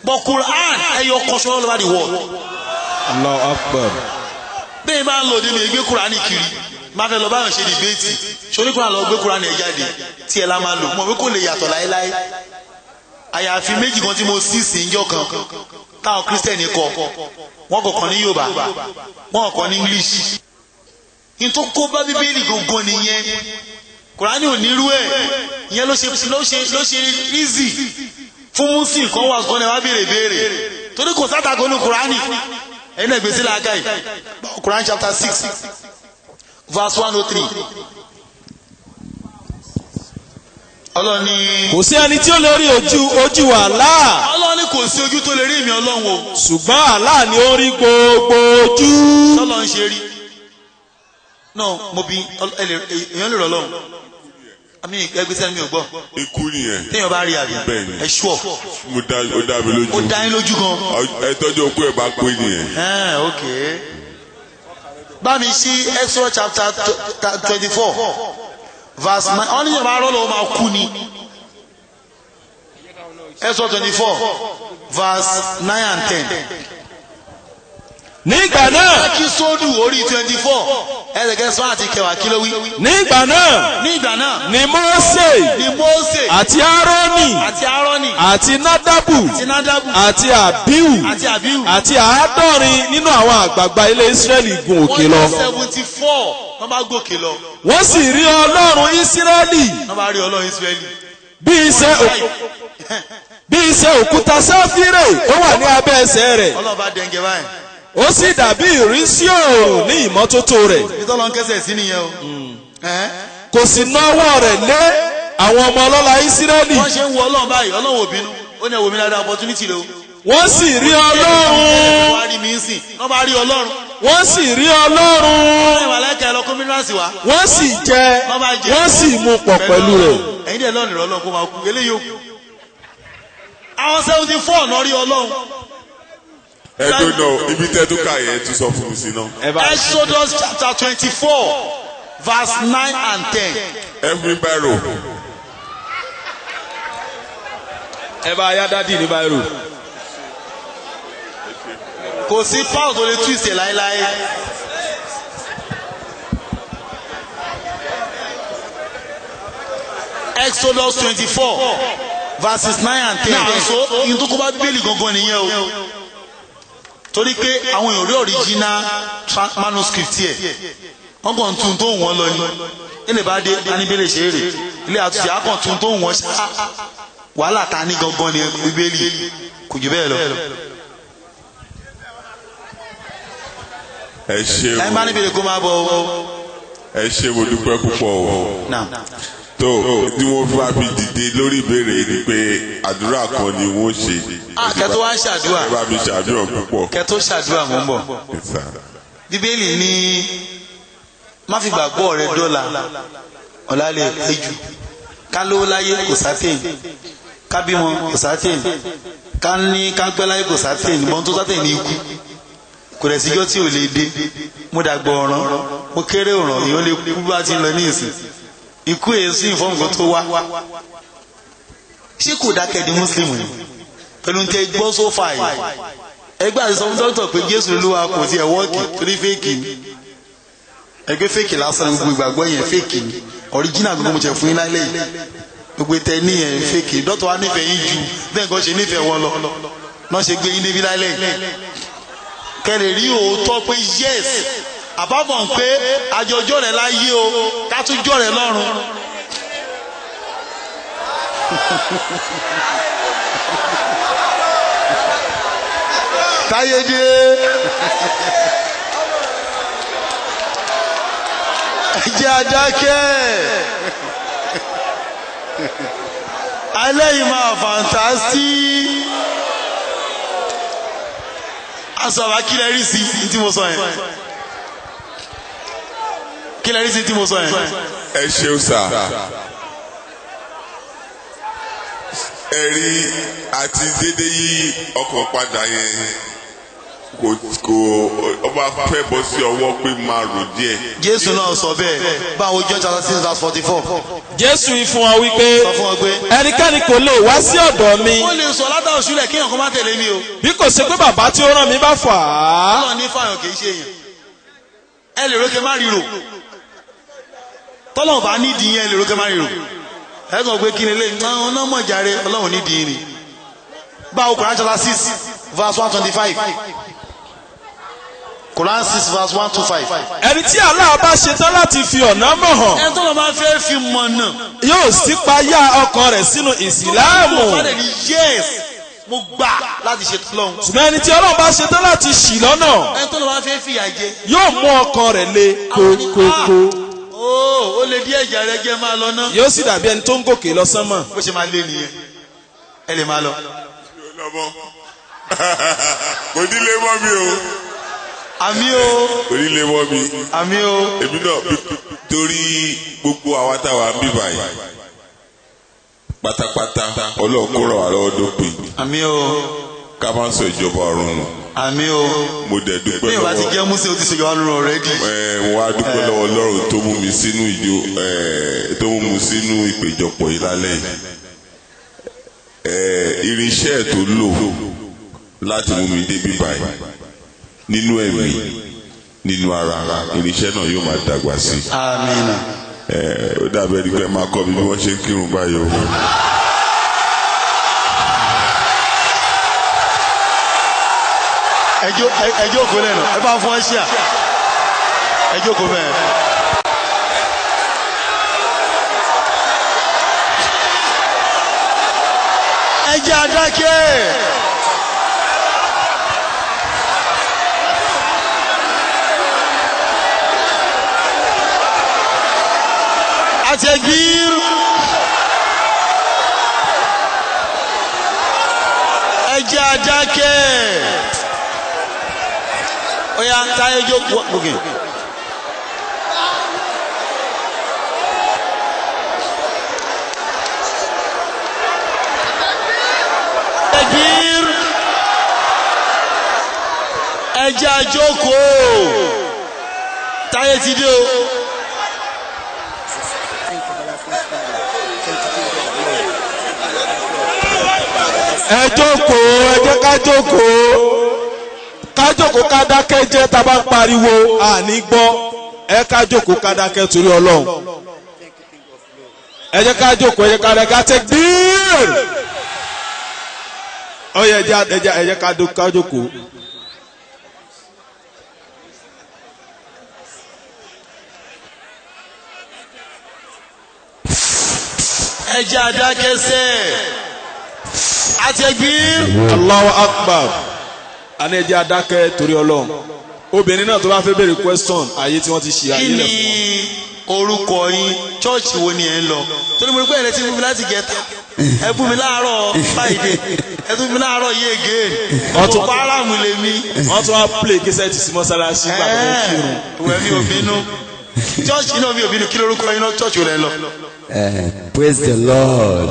but Quran ẹyọ kọsọ all over the world. Allahu Akbar. Bẹ́ẹ̀ máa ń lò dé mi gbé Kúránì kiri máa fẹ́ lọ báyọ̀ ṣe dìbéètì ṣoní Kúránì lọ gbé Kúránì ẹ̀ jáde tí ẹ la máa lò mọ̀ pé kò lè yàtọ̀ láéláé. Àyàfi méjì kan tí mo sì sí njọ́ kan táwọn Kírísítẹ̀nì kọ wọ́n kọ̀ọ̀kan ní Yorùbá wọ́n kọ̀ọ̀kan ní English. Nítorí kó bá Bíbélì gangan nìyẹn Kúránì ò nírú ẹ̀ ìyẹn ló ṣe ló ṣe easy fún Muslim kan wà sọ́ni wá béèrè béèrè torí kò sátàkó ní Kúránì ẹ̀yin náà gbèsè làákà yìí Quran chapter 6 verse 103 Ọlọ́run ní. Kò sí ẹni tí ó lè rí ojú Allah. Ọlọ́run ní kò sí ojú tó lè rí èmi Ọlọ́run o. Ṣùgbọ́n Allah ni ó rí gbogbo ojú. Sọlọ ń ṣe rí náà mo bí èèyàn lè rọ Ọlọ́run àmì ẹgbẹ́ sẹ́ni mi ò gbọ́. Ikú nìyẹn. Téèyàn bá rí àbí. Bẹ́ẹ̀ni. Ẹ ṣúọ̀. Mo dá ó dá mi lójú. Ó dá yín lójú gan. Ẹ tọ́jú okú ẹ̀ bá pé nìyẹn. Ok. Bá mi ṣí Exodus chapter 24 verse 9. Wọ́n ní ìjọba arọ́ lọ́wọ́ máa kú ni. Exodus 24 verse 9 and 10. Nígbà náà. Ẹ́kísódù orí 24 ẹsẹ̀ kẹsàn-án àti kẹwàá, kí ló wí? Nígbà náà. Ní ìgbà náà. Ni Mósè. Ni Mósè. Àti Árónì. Àti Árónì. Àti Nádàbù. Àti Nádàbù. Àti Àbíhù. Àti Àbíhù. Àti 70 nínú àwọn àgbààgbà ilé Ísírẹ́lì gun òkè lọ. Wọ́n jẹ́ 74, wọ́n bá gòkè lọ. Wọ́n sì rí Ọlọ́run Ísírẹ́lì. Wọ́n bá rí Ọlọ́run Ísírẹ́lì. Bí iṣẹ́ òkúta sáfírè ó wà ní abẹ́ ẹsẹ̀ rẹ̀. Ọlọ́run bá dẹ̀ǹgẹ̀ báyìí. Ó sì dàbí ìrísí òòrùn ní ìmọ́tótó rẹ̀. Ibi tọ́lọ́ ń kẹ́sẹ̀ sí nìyẹn o. Kò sì náwó rẹ̀ lé àwọn ọmọ ọlọ́lá Ísírẹ́lì. Wọ́n ṣe ń wo Ọlọ́run báyìí, Ọlọ́run ò bínú. Ó ní ẹ̀wò mi dáadáa, opportunity lo. Wọ́n sì rí Ọlọ́run. Wọ́n á rí mi ń sìn. Wọ́n bá rí Ọlọ́run. Wọ́n sì rí Ọlọ́run. Wọ́n màláíkà ẹ lọ kó mínírààsì wá. Wọ́n sì jẹ, wọ́n sì mu pọ̀ pẹ̀lú rẹ̀. Ẹ̀yin dẹ̀ lọ́nà ìrọ̀lọ́ kó máa kú. Eléyìí ó kú. Àwọn 74 náà rí Ọlọ́run. Ẹ tó nà ibi tẹ́ tó kà yẹn tún sọ fún mi sí náà. Exodus chapter 24 verse 9 and 10. Every barrow. Ẹ bá yá dádì ní báírò. Kò sí power tó lè twist ẹ̀ láéláé. Exodus 24 verses 9 and 10. Náà so ìyẹn tó kó bá Bíbélì gangan nìyẹn o. Torí pé àwọn èèyàn rí original manuscript yẹ. Wọ́n kàn tún tó wọ́n lọ ni. Ilé bá dé aníbélé ṣe é rè. Ilé àtúnṣe á kàn tún tó wọ́n ṣá. Wàhálà ta ní gangan ni Bíbélì kò jù bẹ́ẹ̀ lọ. Ẹ ṣé o. Ẹ bá níbi kó máa bọ̀ o. Ẹ ṣé, mo dúpẹ́ púpọ̀ o. Naam. Tó tí wọ́n bá fi dìde lórí ìbéèrè ni pé àdúrà kan ni wọ́n ṣe. Kẹ́tọ́ wá ń ṣàdúrà. Ẹ bá mi ṣàdúrà púpọ̀. Kẹ́tọ́ ṣàdúrà, mò ń bọ̀. Bíbélì ní má fi gbàgbọ́ rẹ dọ́là, ọ̀la lè pé jù. Ká lówó láyé kò sátẹ̀yìn, ká bímọ kò sátẹ̀yìn, ká ní ká pẹ́ láyé kò sátẹ̀yìn, bọ́n tó sátẹ̀yìn ní ikú. Kò rẹ̀ síjọ́ tí ò lè dé. Mo dàgbọ̀ ọ̀ràn, mo kéré ọ̀ràn, èèyàn lè kú bá ti ń lọ ní ìsìn. Ikú èso ìfọ́nù kan tó wá. Ṣé kò dákẹ́ di Mùsùlùmí ni? Pẹ̀lú tẹ gbọ́ sófà yìí. Ẹgbẹ́ àti sọ fún dókítà pé Jésù Olúwa kò tiẹ̀ wọ́ọ̀kì torí fake ni. Ẹgbẹ́ fake lásán ni gbogbo ìgbàgbọ́ yẹn, fake ni. Original gbogbo mo tẹ̀ fún yín lálẹ́ yìí. Gbogbo tẹ ní yẹn fake. Dókítà wa nífẹ̀ẹ́ yín ju bẹ́ẹ̀ nǹkan ṣe nífẹ̀ẹ́ wọn lọ. Náà ṣe gbé yín débi lálẹ́ yìí. Kẹ́ lè rí òótọ́ pé yes, àbábọ̀ ń pé àjọjọ́ rẹ̀ láyé o, ká tún jọ́ rẹ̀ lọ́run. Táyédé ẹ jẹ́ adákẹ́ alẹ́ yìí máa fantastic. Asọ̀rọ̀ kí lẹ rí sí tí mo sọ yẹn? Kí lẹ rí sí tí mo sọ yẹn? Ẹ ṣeun sà. Ẹ rí àti dédé yí ọkàn padà yẹn, kò ọba fẹ́ bọ́ sí ọwọ́ pé máa rò díẹ̀. Jésù náà sọ bẹ́ẹ̀. Báwo? John chapter 6 verse 44. Jésù wí fún wọn wípé, Sọ fún wọn pé, ẹnikẹ́ni kò lè wá sí ọ̀dọ̀ mi ó lè sọ látàwọn sílẹ̀ kéèyàn kan má tẹ̀lé mi o. bí kò ṣe pé bàbá tí ó rán mi bá fà á. Ọlọ́run ní fàyàn, kì í ṣe èèyàn. Ẹ lè rókè má ríro. Tọ́lọ́run bá nídìí yẹn, ẹ lè rókè má ríro. Ẹ kàn pé kí ni lè ná mọ̀ jàre, Ọlọ́run nídìí ni. Báwo? Quran chapter 6 verse 125. Quran 6 verse 125. Ẹni tí Allah bá ṣetán láti fi ọ̀nà mọ̀ hàn, Ẹni tó lọ máa fẹ́ fi mọ̀nà, yóò ṣípayá ọkàn rẹ̀ sínú ìsìláàmù. tó bá ní yes, mo gbà láti ṣe tọ́lọ́run. Ṣùgbọ́n ẹni tí Ọlọ́run bá ṣetán láti ṣì lọ́nà, Ẹni tó lọ máa fẹ́ fìyà jẹ, yóò mú ọkàn rẹ̀ le kókókó. Ó lè díẹ̀ ìjà rẹ jẹ́, máa lọ ná. Yóò sì dàbí ẹni tó ń gòkè lọ sánmọ̀. Bó ṣe máa lé nìyẹn, ẹ lè máa lọ. Lọ́mọ kò ní lè mọ́ mi o. Àmín o. Kò ní lè mọ́ mi. Àmín o. Èmi náà torí gbogbo àwa táwa ń bí báyìí pátápátá, Ọlọ́run kó ràn wá lọ́wọ́ dópin. Àmín o. Ká má sọ ìjọba ọ̀run nù. Àmín o. Mo dẹ̀ dúpẹ́ Bí ìwà ti lọ́wọ́ jẹ́ músẹ́, o ti ṣèjọba nínú already. Ẹ, mo wá dúpẹ́ lọ́wọ́ Ọlọ́run tó mú mi sínú ìjọ ẹ, tó mú mi sínú ìpéjọpọ̀ yìí lálẹ́ yìí. Irinṣẹ́ tó lò láti mú mi débi báyìí nínú ẹ̀mí, nínú ara, irinṣẹ́ náà yóò máa dàgbà sí i. Amina. Ó dàbí ẹni pé máa kọ́ mi bí wọ́n ṣe ń kírun báyìí o. Ẹ jókòó lẹ́nu, ẹ bá fún ẹ ṣíà, ẹ jókòó bẹ́ẹ̀. Ẹ jẹ́ adákẹ́. Àtẹ̀gbìr. Ẹ jẹ́ adákẹ́. Ó yá, táyé jókòó gòkè. Àtẹ̀gbìr. Ẹ jẹ́ àjókòó. Táyé ti dé o. Ẹ jókòó, ẹ jẹ́ ká jókòó, ká jókòó, ká dákẹ́ jẹ́. Tá a bá ń pariwo, àní gbọ́. Ẹ ká jókòó, ká dákẹ́ torí Ọlọ́run. Ẹ jẹ́ ká jókòó, ẹ jẹ́ ká dákẹ́. Takbir. Ó yẹ, ẹ jẹ́ ká jókòó. Ẹ jẹ́ adákẹ́sẹ̀. Àtẹ̀gbìr. Allahu Akbar. Àní ẹ jẹ́ adákẹ́ torí Ọlọ́run. Obìnrin náà tó bá fẹ́ béèrè question, àyè tí wọ́n ti ṣe Kí àyè ni lẹ̀ fún wọn. orúkọ yín? Chọ́ọ̀chì wo ni ẹ ń lọ? Torí mo rí pé ẹ̀rẹ́ ti fún mi láti gẹ̀ẹ́ta, ẹ fún mi láàárọ̀ Friday, ẹ tún fún mi láàárọ̀ yìí again. Kò aráàmù lèmi. Wọ́n tún wá play késẹ́ẹ̀tì sí mọ́sálásí gbà tó ń kírun. Ìwẹ̀ mi ò bínú, chọ́ọ̀chì náà mi ò bínú. Kí lorúkọ yín náà? Chọ́ọ̀chì wo lẹ ń lọ? Praise the Lord.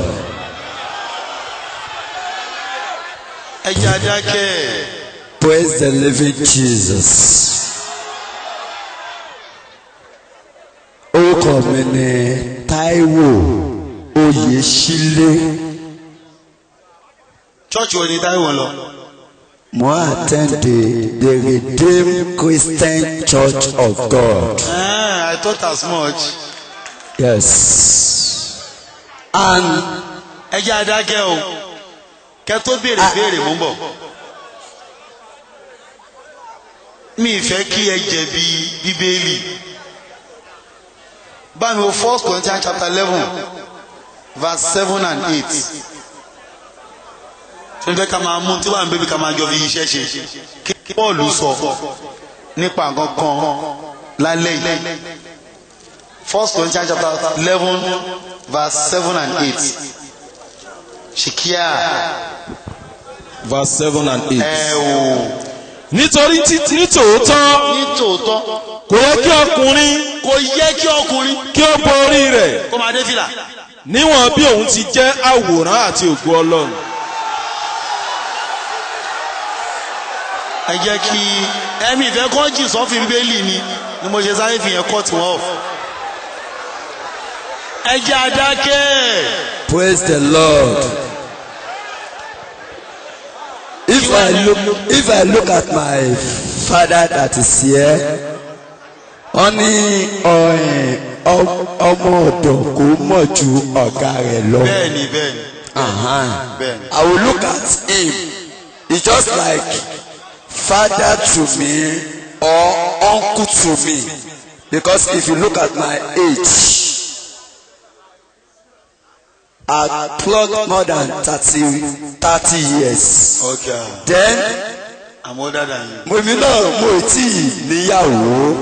Ẹ jẹ́ adákẹ́. Praise the living Jesus. Orúkọ mi ni Táíwò Oyèsílé. Chọ́ọ̀chì wo ni Táíwò ń lọ? Mo attend the Redeemed Christian Church of God. Ah, I thought as much. Yes. And Ẹ jẹ́ adákẹ́ o, kẹ́ tó béèrè béèrè, mò ń bọ̀. Mi ì fẹ́ kí ẹ jẹ̀bi Bíbélì. Bámi o, First Corinthians chapter 11 verse 7 and 8. Ṣé fẹ́ ká máa mú tí wàá ń bébí ká máa jọ fi iṣẹ́ ṣe? Kí Pọ́ọ̀lù sọ nípa nǹkan kan lálẹ́ yìí. First Corinthians chapter 11 verse 7 and 8. Ṣìkíà. Verse 7 and 8. Ẹ o. Nítorí nítòótọ́, Nítòótọ́, kò yẹ kí ọkùnrin kò yẹ kí ọkùnrin kí ó bo orí rẹ̀ kó máa dé fìlà. níwọ̀n bí òun ti jẹ́ àwòrán àti ògo Ọlọ́run. Ẹ jẹ́ kí ẹ̀mí ìfẹ́ kọ́ jì sọ́fin Bíbélì ni mo ṣe sáré fi yẹn cut wọn off. Ẹ jẹ́ adákẹ́. Praise the Lord. If I look at my father that is here, wọ́n ní ọmọ ọ̀dọ̀ kò mọ̀ ju ọ̀gá rẹ̀ lọ. Bẹ́ẹ̀ni. Bẹ́ẹ̀ni. I will look at him. He's just like father to me or uncle to me. Because if you look at my age, I clocked more than 30 years. Okay. Then I'm older than you. mo mi náà, mo ì tí ì níyàwó,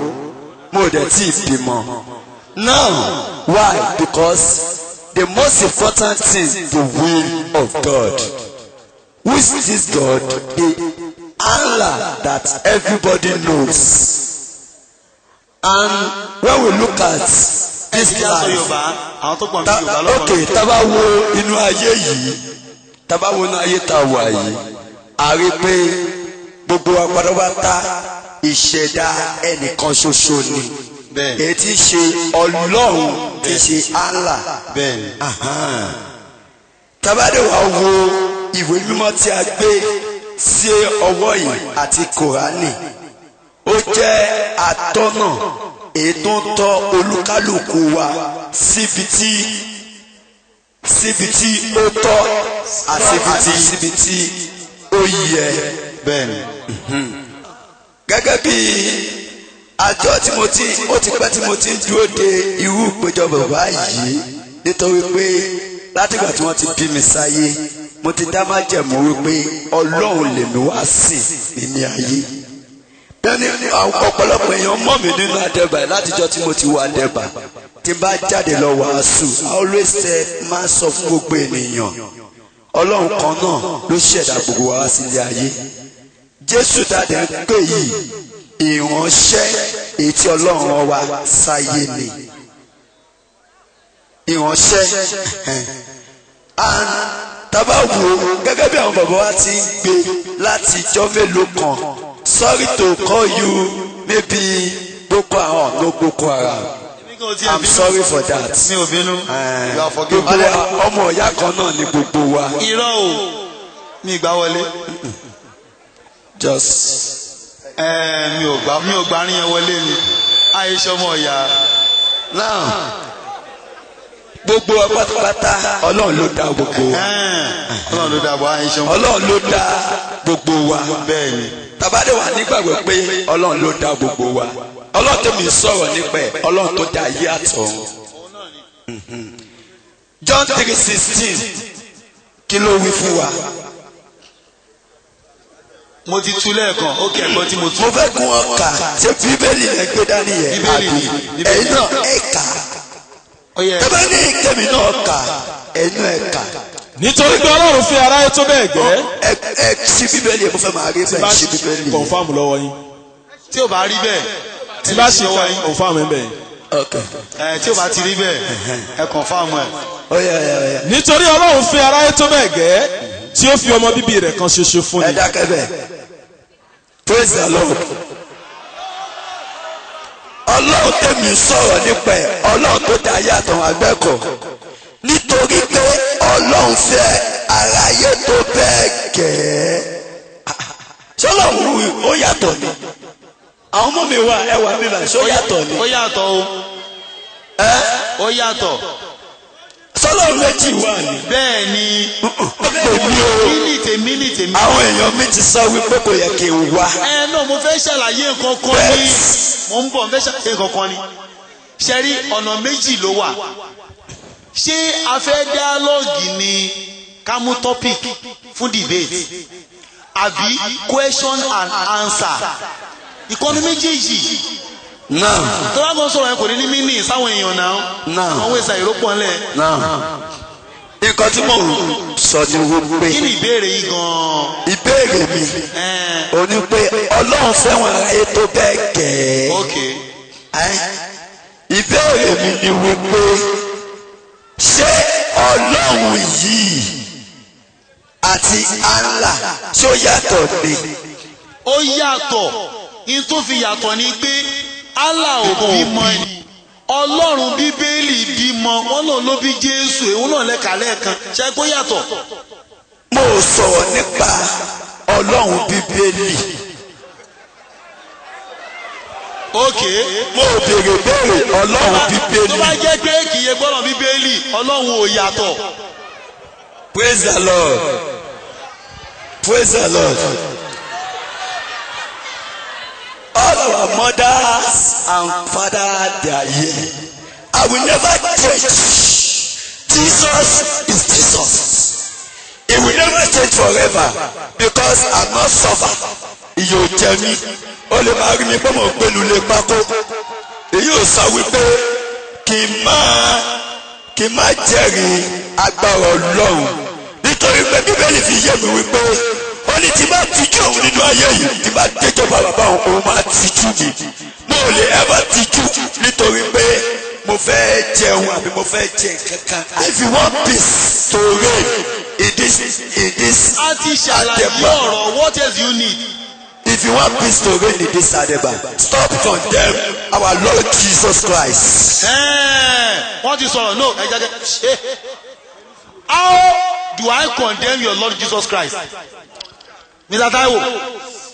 mo dẹ̀ tí ì bímọ. Now, why? Because the most important thing, the will of God. Who is this God? The Allah that everybody knows. And when we look at this Ẹ ti sọ life, Yorùbá, àwọn tó pọ̀ ní Yorùbá lọ́kàn. Ok, tá bá wo inú ayé yìí, tá bá wo inú ayé tá a wà yìí, a rí pé gbogbo wa pátápátá, ìṣẹ̀dá ẹnìkan ṣoṣo ni, èyí tí í ṣe Ọlọ́run, tí í ṣe Allah. Ahan. Tabade wa wo ìwé mímọ́ tí a gbé sí ọwọ́ yìí àti Kòránì, ó jẹ́ atọ́nà èyí tó ń tọ́ olúkálùkù wa síbi tí ó tọ́ àti síbi tí ó yẹ. Bẹ́ẹ̀ni. Gẹ́gẹ́ bí àjọ tí mo ti ó ti pẹ́ tí mo ti ń dúró de irú ìpéjọ bàbá yìí, nítorí pé látìgbà tí wọ́n ti bí mi sáyé mo ti dá májẹ̀mú wípé Ọlọ́run lèmi wá sìn nínú ayé. Bẹ́ẹ̀ni, ọ̀pọ̀lọpọ̀ èèyàn mọ̀ mí nínú Àdẹ́bà látijọ́ tí mo ti wọ Àdẹ́bà. Tí n bá jáde lọ wàásù, I always say, máa sọ fún gbogbo ènìyàn, Ọlọ́run kan náà ló ṣẹ̀dá gbogbo wa sílé ayé. Jésù dáadé ń pè yìí ìránṣẹ́ èyí tí Ọlọ́run rán wa sáyé ni. Ìránṣẹ́. And tábà wo gẹ́gẹ́ bí àwọn bàbá wa ti ń gbé láti ijọ́ mélòó kan, sorry to call you maybe Boko Haram, no Boko Haram. I'm sorry for that. Mi ò bínú. You are forgiven. Gbogbo wa ọmọ ìyá kan náà ni gbogbo wa. Irọ́ o, mi gbà wọlé. Just. Mi ò gbà rin yẹn wọlé ni. Àìṣe ọmọ ìyá. Now, gbogbo wa pátápátá Ọlọ́run ló dá gbogbo wa. Ọlọ́run ló dá gbogbo àìṣe ọmọ. Ọlọ́run ló dá gbogbo wa. Bẹ́ẹ̀ni. Tàbádé wà nígbàgbọ́ pé Ọlọ́run ló dá gbogbo wa. Ọlọ́run tó mi sọ̀rọ̀ nípa ẹ̀, Ọlọ́run tó dá ayé àtọ̀run. John 3:16 kí ló wí fún wa? Mo ti tú lẹ́ẹ̀kan, ó kí ẹ̀gbọ́n tí mo tú. Mo fẹ́ kún ọkà, ṣé Bíbélì lẹ gbé dání yẹn? Bíbélì ni. Ẹ̀yin náà ẹ̀ kà. Tẹ́bá ní kẹ́mi náà kà, ẹ̀yin náà ẹ̀ kà. Nítorí pé Ọlọ́run fi aráyé tó bẹ́ẹ̀ gẹ́. Ẹ ṣí Bíbélì yẹn, mo fẹ́ máa rí bẹ́ẹ̀ ṣí Bíbélì yẹn. Confirm lọ́wọ́ yín. Tí o bá rí bẹ́ẹ̀. Tí bá ṣe confirm ẹ̀ bẹ́ẹ̀. Ẹ tí o bá ti rí bẹ́ẹ̀, ẹ confirm ẹ̀. Nítorí Ọlọ́run fi aráyé tó bẹ́ẹ̀ gẹ́ tí ó fi ọmọ bíbí rẹ̀ kan ṣoṣo fún ni. Ẹ dákẹ́ bẹ́ẹ̀. Praise the Lord. Ọlọ́run tẹ̀mí sọ̀rọ̀ nípa ẹ̀, Ọlọ́run tó dá ayé àtọ̀run àgbẹ̀kọ̀. Nítorí pé Ọlọ́run fẹ́ aráyé tó bẹ́ẹ̀ gẹ́. Ṣọlọ́run ó yàtọ̀ ni. Àwọn ọmọ mi wà ẹwà mi là ṣó yàtọ̀ ni. Ó yàtọ̀ o. Ó yàtọ̀. Sọlọ́run méjì wà ní. Bẹ́ẹ̀ ni. Èmi o. Tèmi ní tèmi. Àwọn èèyàn mi ti sọ wípé kò yẹ kí n wá. Ẹ náà mo fẹ́ ṣàlàyé nǹkan kan ní. Mo ń bọ̀ mo fẹ́ ṣàlàyé nǹkan kan ní. Ṣé rí ọ̀nà méjì ló wà. Ṣé a fẹ́ dialogue ni ká mú topic fún debate àbí question and answer? Ìkọ́ni méjèèjì. Náà. Tọ́lá kan sọ̀rọ̀ yẹn kò ní ní mí sáwọn èèyàn náà. Náà. Wọ́n wé sa ìrópọ̀ ńlẹ̀. Náà. Nǹkan tí mò ń sọ ni wípé. Kí ni ìbéèrè yìí gan-an? Ìbéèrè mi ò ní pé Ọlọ́run fẹ́ràn aráyé tó bẹ́ẹ̀ gẹ́. Ok. Ìbéèrè mi ni wípé ṣé Ọlọ́run yìí àti Allah ṣó yàtọ̀ ni? Ó yàtọ̀. In tó fi yàtọ̀ ni pé Allah ò bímọ ni. Ọlọ́run Bíbélì bímọ, wọ́n lòun ló bí Jésù, èwo náà lẹ́ka lẹ́ẹ̀kan, ṣe kó yàtọ̀. Mo sọ̀rọ̀ nípa Ọlọ́run Bíbélì. Ok. Mo béèrè béèrè Ọlọ́run Bíbélì. Tó bá jẹ́ pé kì í ṣe gbọ́dọ̀ Bíbélì, Ọlọ́run ò yàtọ̀. Praise the Lord. Praise the Lord. All our mothers and fathers, they are here. I will never change. Jesus is Jesus. He will never change forever because I'm not suffer. Ìyà ò jẹ mí. Ó lè máa rí mi pé mò ń gbénu lé pákó. Èyí ò sọ wípé kí n má jẹ́rìí agbára Ọlọ́run. Nítorí pé Bíbélì fi yé mi wípé ó ní tí bá tijú òun nínú ayé yìí, tí bá déjọba bàbá òun, òun máa tijú mi. Mo ò lè ever tijú nítorí pé mo fẹ́ jẹun àbí mo fẹ́ jẹ nǹkan kan. If you want peace to reign in this A ti ṣàlàyé ọ̀rọ̀, what else you need? If you want peace to reign in this Adeba, stop condemn our Lord Jesus Christ. Wọ́n ti sọ̀rọ̀ no ẹ jẹ́ kẹ́ ṣe. How do I condemn your Lord Jesus Christ? Mr. Taiwo,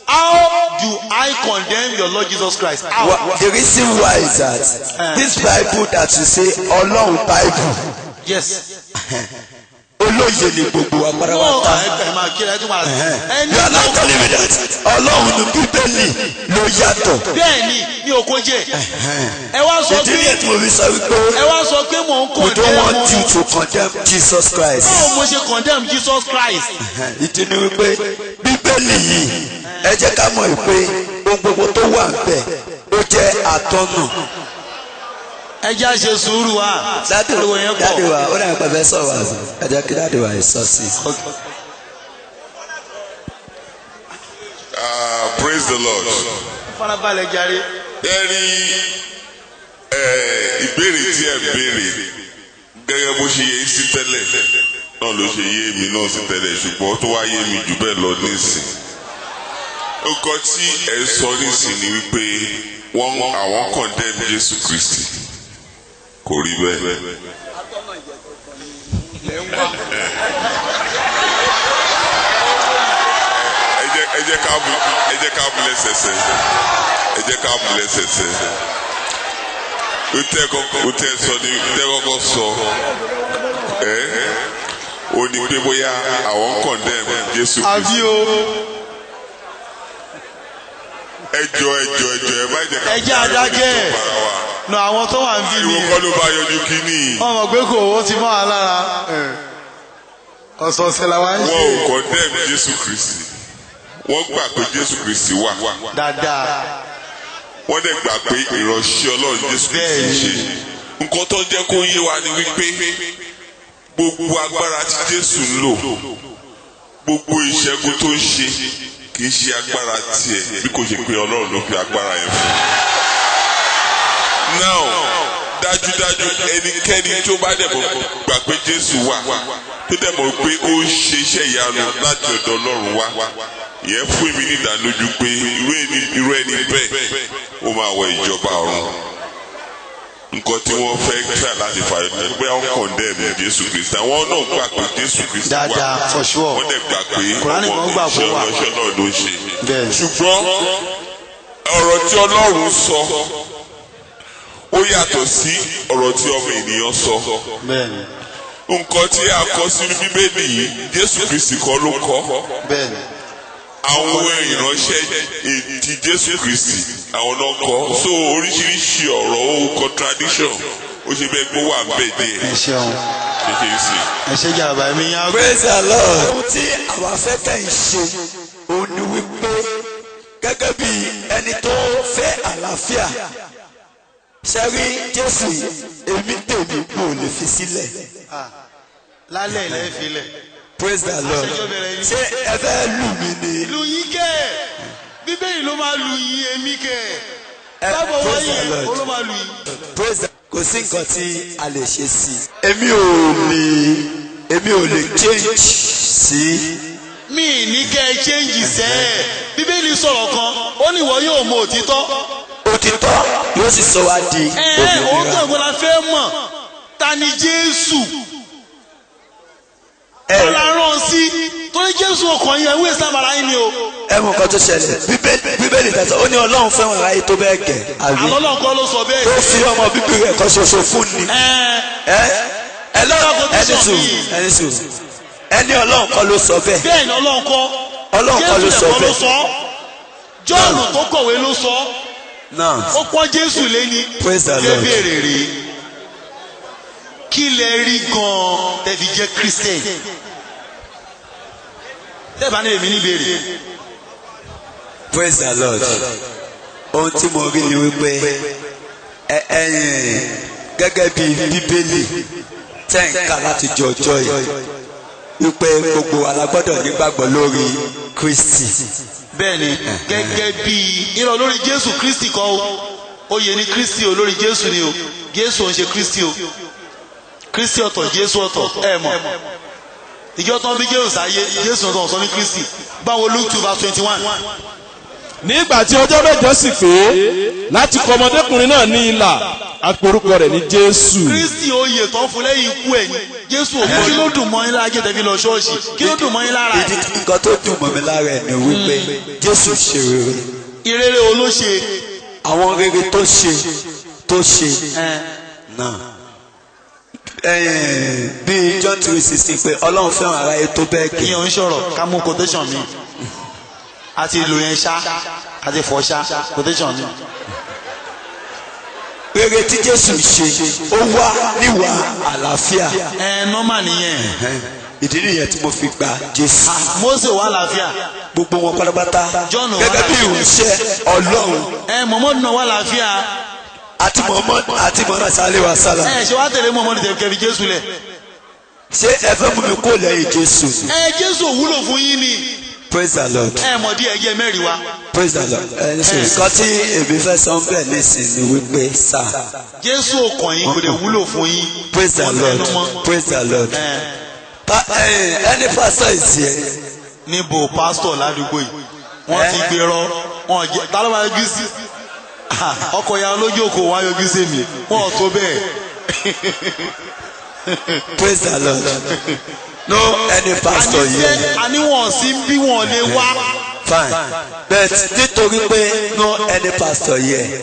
how do I condemn your Lord Jesus Christ? How? The reason why is that this Bible that you say Ọlọ́run Bible. Yes. Olóye ni gbogbo wa pátápátá. Ẹ máa kí ẹ tún máa. You are not telling me that Ọlọ́run ní Bíbélì ló yàtọ̀. Bẹ́ẹ̀ni, mi ò kó jẹ. Ẹ wá sọ Ìdí pé nìyẹn tí mo fi sọ wípé ẹ wá sọ pé mò ń we don't condemn want you to condemn Jesus Christ. Báwo mo ṣe condemn Jesus Christ? Ìdí ni wípé Bíbélì yìí, ẹ jẹ́ ká mọ̀ pé ohun gbogbo tó wà níbẹ̀, ó jẹ́ àtọ́nà. Ẹ jẹ́ á ṣe sùúrù wa. Daddy Ariwo yẹn pọ̀. Daddy wa, ó dàbí pé fẹ́ sọ̀rọ̀ àṣà, ẹ jẹ́ kí daddy wa sọ sí i. Ah, praise the Lord. Farabalẹ̀ jàre. Ẹ rí ìbéèrè tí ẹ béèrè, gẹ́gẹ́ bó ṣe yé sí tẹ́lẹ̀ náà ló ṣe yé mi náà sí tẹ́lẹ̀, ṣùgbọ́n tó wá yé mi jù bẹ́ẹ̀ lọ nísìn. Nǹkan tí ẹ sọ nísìn ni wípé wọ́n àwọn condemn Jésù Kristi, kò rí bẹ́ẹ̀. Ẹ jẹ́ ká mú lẹ́sẹsẹ, ẹ jẹ́ ká mú lẹ́sẹsẹ. Ntẹ sọ ni ntẹ kọ́kọ́ sọ ẹ o ní pé bóyá àwọn condemn Jésù Àbí Kristi. o. Ẹ jọ, ẹ jọ, ẹ jọ, ẹ má jẹ́ ká Ẹ jẹ́ adákẹ́. tó para wa. Nà àwọn tó wà ń bí Ariwo mi. kọ́ ló bá yọjú kínní. Wọ́n mọ̀ pé kò ó ti mọ́ wa lára. Ọ̀sọ̀ọ̀sẹ̀ làwa ń Wọn ṣe. ò condemn Jésù Kristi. Wọ́n gbà pé Jésù Kristi wà. Dáadáa. Wọ́n dẹ̀ gbà pé ìránṣẹ́ Ọlọ́run Jésù Kristi ṣe. Nǹkan tó ń jẹ́ kó yé wa ni wípé gbogbo agbára tí Jésù ń lò, gbogbo ìṣẹ́gun tó ń ṣe, kì í ṣe agbára tiẹ̀ bí kò ṣe pé Ọlọ́run ló fi agbára yẹn fún un. Now, dájúdájú, ẹnikẹ́ni tó bá dẹ̀ mọ̀ gbà pé Jésù wà, tó dẹ̀ mọ̀ pé ó ń ṣe iṣẹ́ ìyanu láti ọ̀dọ̀ Ọlọ́run wá, ìyẹn fún èmi ní ìdánilójú pé irú ẹni bẹ́ẹ̀, ó máa wọ ìjọba ọ̀run. Nǹkan tí wọ́n fẹ́ try láti fà pé wọ́n condemn Jésù Kristi, àwọn náà gbà pé Jésù Kristi wà. Dáadáa, for sure. Wọ́n dẹ̀ gbà pé Kùránì kan gbà kó wà. ìránṣẹ́ náà ló ń ṣe. Bẹ́ẹ̀ni. Ṣùgbọ́n ọ̀rọ̀ tí Ọlọ́run sọ, ó yàtọ̀ sí ọ̀rọ̀ tí ọmọ ènìyàn sọ. Nǹkan tí a kọ sínú Bíbélì yìí, Jésù Kristi kọ́ ló kọ. Àwọn ìránṣẹ́ ti Jésù Kristi, àwọn náà kọ. So oríṣiríṣi ọ̀rọ̀, ó contradiction, ó ṣe bẹ́ẹ̀ gbó wà bẹ́ẹ̀ díẹ̀. Ẹ ṣeun. Ṣe ṣe é sí. Ẹ ṣe jàràbà mi yá. Praise the Lord. Ohun tí àwa fẹ́ kẹ́ ń ṣe òun ni wípé, gẹ́gẹ́ bí ẹni tó fẹ́ àlàáfíà, ṣe rí Jésù yìí, èmi tèmi kò lè fi sílẹ̀. Lálẹ́ ilẹ̀ filẹ̀. Praise the Lord. Àṣejọ bẹ̀rẹ̀ ni. Ṣé ẹ fẹ́ lù mí ni? Lù yín kẹ́, Bíbélì ló máa lù yín, èmi kẹ́. Ẹ bábọ̀ praise wáyé the Lord. ó ló máa lù yín. Praise the Kò sí nǹkan tí a lè ṣe sí i. Èmi ò lè change sí. Mi ní kẹ́ ẹ change sẹ́ ẹ̀. Bíbélì sọ̀rọ̀ kan, ó ní ìwọ yóò mọ òtítọ́. Òtítọ́ yóò sì sọ wá di Ẹ ẹ òun òmìnira. gbọ̀ngàn la fẹ́ mọ̀, ta ni Jésù? Ẹ Ó la rán sí torí Jésù ọkàn yẹn wíwé sábàrà yín ni o. Ẹ mọ nǹkan tó ṣẹlẹ̀. Bíbélì tẹ̀sán, ó ní Ọlọ́run fẹ́ràn aráyé tó bẹ́ẹ̀ gẹ̀, àbí? Àlọ́ náà kọ́ ló sọ bẹ́ẹ̀. Tó fi ọmọ bíbí rẹ̀ kan ṣoṣo fún ni. Ẹ Ẹ ẹ lọ, ẹni sùn, ẹni sùn, ẹni Ọlọ́run kọ́ ló sọ bẹ́ẹ̀. Bẹ́ẹ̀ ni, Ọlọ́run kọ́. Ọlọ́run kọ́ ló Jésù sọ ẹ̀kọ́ ló bẹ́ẹ̀. sọ. Jọ́ọ̀nù tó kọ̀wé ló sọ. Náà. Ó pọ́n Jésù lé ní. Praise the Fẹ́ Lord. béèrè rèé, kí lẹ rí gan-an tẹ́ fi jẹ́ Christian? Tẹ́ bá ní èmi ní béèrè. Praise the Lord. Ohun tí mo rí ni wípé ẹ ẹyìn gẹ́gẹ́ bí Bíbélì tẹ́ ń kà láti jọ ọjọ́ yìí, wípé gbogbo wa la gbọ́dọ̀ nígbàgbọ́ lórí Kristi. Bẹ́ẹ̀ni, gẹ́gẹ́ bí irọ́ lórí Jésù Kristi kọ́ o, oyè ní Kristi o, lórí Jésù ni o. Jésù ò ń ṣe Kristi o. Kristi ọ̀tọ̀, Jésù ọ̀tọ̀. Ẹ mọ̀ ìjọ tán bí Jésù sáyé, Jésù ọ̀tọ̀ sọ ní Kristi. Báwo? Luke 2 verse 21. Nígbà tí ọjọ́ 8 sì pé láti kọ ọmọdékùnrin náà ní ilà. A pe orúkọ rẹ̀ ní Jésù. Kristi oyè tó ń fún lẹ́yìn ikú ẹ̀ ni Jésù òkú. Kí ló dùn mọ́ yín lára jẹ́ tẹ̀fí lọ ṣọ́ọ̀ṣì? Kí ló dùn mọ́ yín lára? Ìdí nǹkan tó dùn mọ́ mi lára ẹ̀ ni wípé Jésù ṣe rere. Ìrere wo ló ṣe? Àwọn rere tó ṣe tó ṣe náà bíi John 3:16 pé Ọlọ́run fẹ́ràn aráyé tó bẹ́ẹ̀ gẹ́. Ìyẹn ń sọ̀rọ̀ ká mú quotation mi. A ti lò yẹn ṣá, a ti fọ̀ ṣá, quotation mi. Rere tí Jésù ṣe ó wá níwà àlàáfíà. Ẹ nọ́mà nìyẹn. Ìdí nìyẹn tí mo fi gba Jésù. Mósè wà láàfíà. Gbogbo wọn pátápátá. John wà gẹ́gẹ́ bí ìránṣẹ́ Ọlọ́run. Ẹ Muhammadu náà wà láàfíà. Àti Muhammad àti Muhammad sálẹ̀ wa sálà. Ẹ ṣe wá tẹ̀lé Muhammadu tẹ̀ kẹfì Jésù lẹ̀. Ṣé ẹ fẹ́ mú mi kó lẹ́yìn Jésù? Ẹ Jésù ò wúlò fún yín ni. Praise the Lord. Ẹ mọ̀ díẹ̀ jẹ́ mẹ́rin wa. Praise the Lord. Nǹkan tí èmi fẹ́ sọ bẹ́ẹ̀ nísìnyí ni wípé sá. Jésù ò kàn yín kò lè wúlò fún yín. Praise the Lord. Praise the Lord. Any pastor is here. Níbo pásítọ̀ ládùúgbò yìí? Wọ́n ti gbèrọ. Wọ́n jẹ́ ta ló máa yọjú sí? Ọkọ̀ ya olójókòó wá yọjú sí mi. Wọ́n ò tó bẹ́ẹ̀. Praise the Lord. No any pastor here. Àní wọ́n sí bí wọ́n lè wá. Fine. But nítorí pé no any pastor here.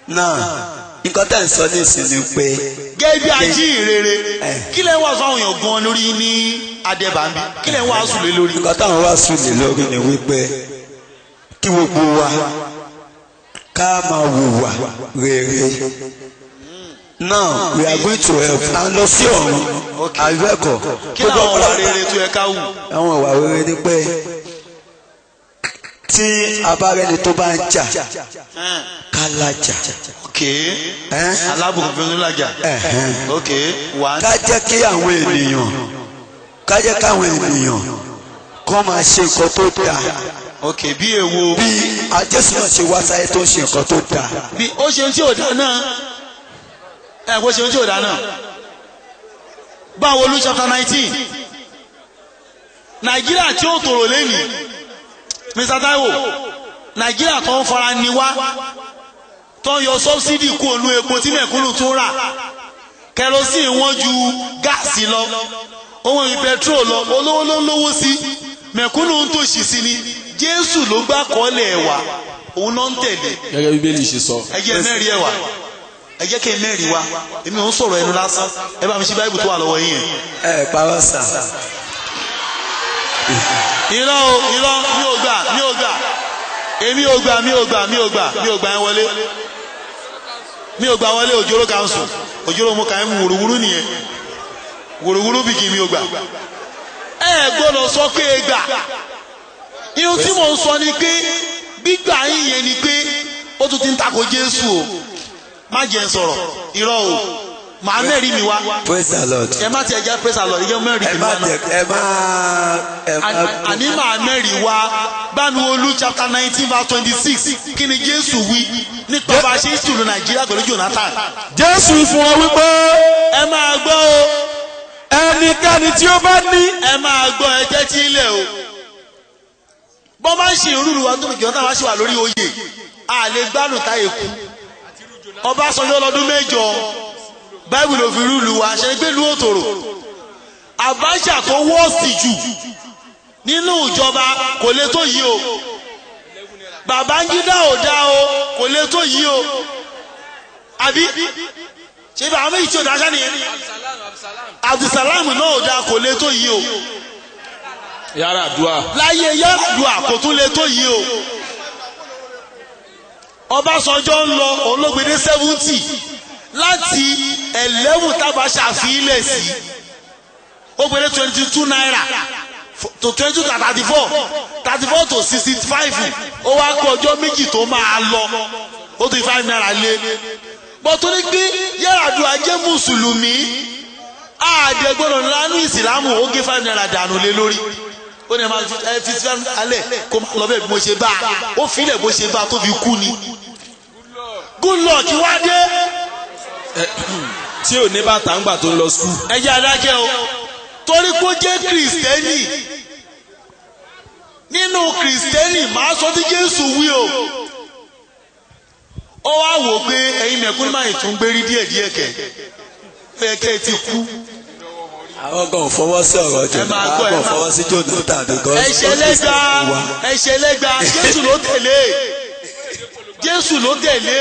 Now, nǹkan tẹ̀ ń sọ nísìnyí ni pé. Gẹ́gẹ́ bí ajíhìnrere, kí lẹ́ ń wàásù àwọn èèyàn gan lórí ní Adébàmbí? Kí lẹ́ ń wàásù lé lórí? Nǹkan táwọn wàásù lé lórí ni wípé kí gbogbo wa ká máa hùwà rere. Now we are going to help and lọ sí ọ̀run àbẹ́kọ̀. Kí làwọn ìwà rere tó yẹ ká hù? Àwọn ìwà rere ni pé tí a bá rẹni tó bá ń jà ká lájà. Ok, alábùkún fún mi lájà. Ok, one. Ká jẹ́ kí àwọn ènìyàn ká jẹ́ káwọn ènìyàn kọ́ máa ṣe nǹkan tó dáa. Ok, bí èwo. Bí Jésù náà ṣe wá sáyé tó ń ṣe nǹkan tó dáa. Bí ó ṣe ń tí ò dáa náà. Ẹ kó ṣe ń tí ò dáa náà. Báwo Luke chapter 19. Nàìjíríà tí ó tòrò lẹ́nìí. Mr. Taiwo, Nàìjíríà tó ń fara ni wá, tó ń yọ sọ́bsidì kú ònú epo tí mẹ̀kúnnù tún rà, kẹrosíìn wọ́n ju gáàsì lọ, ohun ìrìn pẹtrol lọ, olówó ló ń lówó sí, mẹ̀kúnnù ń tòṣì sí ni. Jésù ló gbà kọ́lẹ̀ ẹ̀wà, òun náà ń tẹ̀lé. Gẹ́gẹ́ bí Bíbélì ṣe sọ. Ẹ jẹ́ mẹ́rin ẹ̀wà, ẹ jẹ́ kí n mẹ́rin wá, èmi ò ń sọ̀rọ̀ ẹnu lásán, ẹ bá mi ṣí Báíbù tó wà lọ́wọ́ yín yẹn. Ẹ parọ́ sà. Irọ́ o, irọ́, mi ò gbà, mi ò gbà, èmi ò gbà, mi ò gbà, mi ò gbà, mi ò gbà ẹ wọlé, mi ò gbà wọlé. Òjòrò kanṣu, òjòrò mo kà ń wùrùwùrù nìyẹn, wùrùwùrù bìkì mi ò gbà. Ẹ gbọ́dọ̀ sọ pé ẹ gbà. Ihun tí mò ń sọ ni pé gbígbà yín yẹn ni pé ó tún ti ń tako Jésù o. Má jẹ́ n sọ̀rọ̀, irọ́ o. Màá mẹ́rin mi wá. Praise the Lord. Ẹ má tiẹ̀ jẹ́ praise the Lord, ẹ jẹ́ mẹ́rin mi wá náà. Ẹ má ẹ má. Àní màá mẹ́rin wá. Bámi Olú chapter 19 verse 26. Kí ni Jésù wí nípa bá a ṣe ń sùn Nàìjíríà pẹ̀lú Jonathan? Jésù fún ọ wípé. Ẹ máa gbọ́ o. Ẹnikẹ́ni tí ó bá ní. Ẹ máa gbọ́, ẹ jẹ́ tí ilẹ̀ o. Bọ́n bá ń ṣe ìrúru wa tó Jonathan wá ṣe wà lórí oyè. A lè gbádùn táyé kú. Ọbásanjọ́ lọ́dún mẹ́jọ. Báìbù ló fi rúlu wa ṣe gbé lu òtòrò. Abacha tó wọ́ọ̀sì jù nínú ìjọba kò lè tó yìí o. Babangida ò dá o, kò lè tó yìí o. Àbí ṣé bá àwọn méjì tí ò dá ṣá nìyẹn? Abdulsalam náà ò dá, kò lè tó yìí o. Yar'Adua. Láyé Yar'Adua kò tún lè tó yìí o. Ọbásanjọ́ ń lọ olóògbé 70 láti 11 tábàṣà fi ilẹ̀ sí, ó péré 22 naira to 22 to 34, 34 to 65, ó wá kó ọjọ́ méjì tó máa lọ, ó tún 5 naira lé. Bọ́ tó ní pé Yar'Adua jẹ́ mùsùlùmí, àdẹ̀gbọ́dọ̀ lánú ìsìlámù, ó gé 5 naira dànù lé lórí. Ó ní ẹ máa fi 5 alẹ̀ kó máa lọ bẹ́ẹ̀ bí mo ṣe bá a, ó filẹ̀ bó ṣe bá a tó fi kú ni. Good luck wá dé. Tí ò ní bàtà ń gbà tó ń lọ skul. Ẹ jẹ́ adákẹ́ o, torí kó jẹ́ kìrìsìtẹ́nì. Nínú kìrìsìtẹ́nì máa sọ tí Jésù wí o. Ó wá wò pé ẹ̀yin mẹ̀kúnnù máa tún gbérí díẹ̀ díẹ̀ kẹ̀. Ó yẹ kẹ́ ẹ ti kú. Àwọn kan ò fọwọ́ sí ọ̀rọ̀ Jonathan, àwọn kan ò fọwọ́ sí Jonathan because Ẹ̀ṣẹ̀ lẹ́gba, ẹ̀ṣẹ̀ lẹ́gba, Jésù ló tẹ̀lé. Jésù ló tẹ̀lé.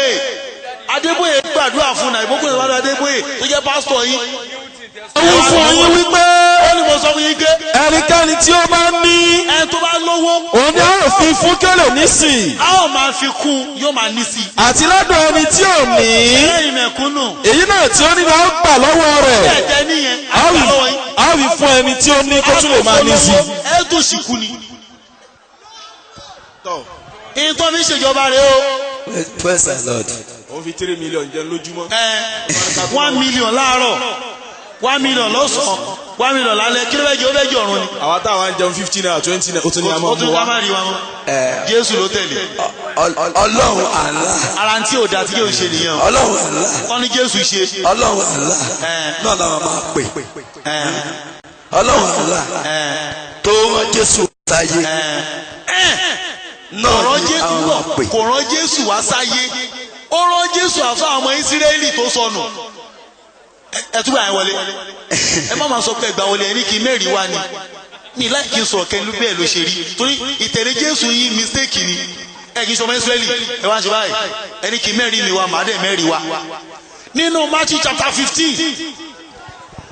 Adébóyè gbàdúrà fún náà, ìbókùn ìwádìí Adébóyè tó jẹ́ pásítọ̀ yín. Ó wí fún yín wípé Ó ní mo sọ fún yín pé ẹnikẹ́ni tí ó bá ní ẹni tó bá lówó òun ni a ó fi fún kélé nísìn a ó máa fi kún yóò máa ní sí i. àti lọ́dọ̀ ẹni tí ò ní Ẹ̀yin mẹ̀kúnnù èyí náà tí ó ní ni a ó gbà lọ́wọ́ rẹ̀ bẹ́ẹ̀ tẹ́ níyẹn a ó àgbà lọ́wọ́ yín. a ó fi fún ẹni tí ó ní kó tún lè máa ní sí i. Ẹ tó sì kú ni. Ìtọ́ mi ṣèjọba rẹ o. Praise the Lord. Ó fi 3 million jẹun lójúmọ́. 1 million láàárọ̀, 1 million lọ́sàn-án, 1 million lálẹ́, kí ló fẹ́ jẹ? Ó fẹ́ jẹ ọ̀run ni. Àwa táwa ń jẹun 15 naira 20 naira ó tún ní a máa Ó tún mú ká wa. má rí wa mọ́. Jésù ló tẹ̀lé. Ọlọ́run àlá. Ara tí ò da tí yóò ṣe nìyẹn o. Ọlọ́run àlá. Wọ́n ní Jésù ṣe. Ọlọ́run àlá. Náà làwọn máa pè. Ọlọ́run àlá. Tó rán Jésù sáyé. Kò Náà rán ni Jésù àwọn wọ̀, máa pè. kò rán Jésù wá sáyé. Ó rán Jésù àfọ àwọn ọmọ Ísírẹ́lì tó sọnù. Ẹ túbọ̀ àyẹ̀wọlé. Ẹ má máa sọ pé ẹgbàá wọlé ẹni kí mẹ́rin wá ni. Mi láì kí n sọ̀rọ̀ kẹ́lu bẹ́ẹ̀ ló ṣe rí. Torí ìtẹ̀lé Jésù yín mistake ni. Ẹ kì í sọmọ Ísírẹ́lì. Ẹ wá ń ṣe báyìí. Ẹni kí mẹ́rin mi wá, màá dẹ̀ mẹ́rin wá. Nínú Matthew chapter 15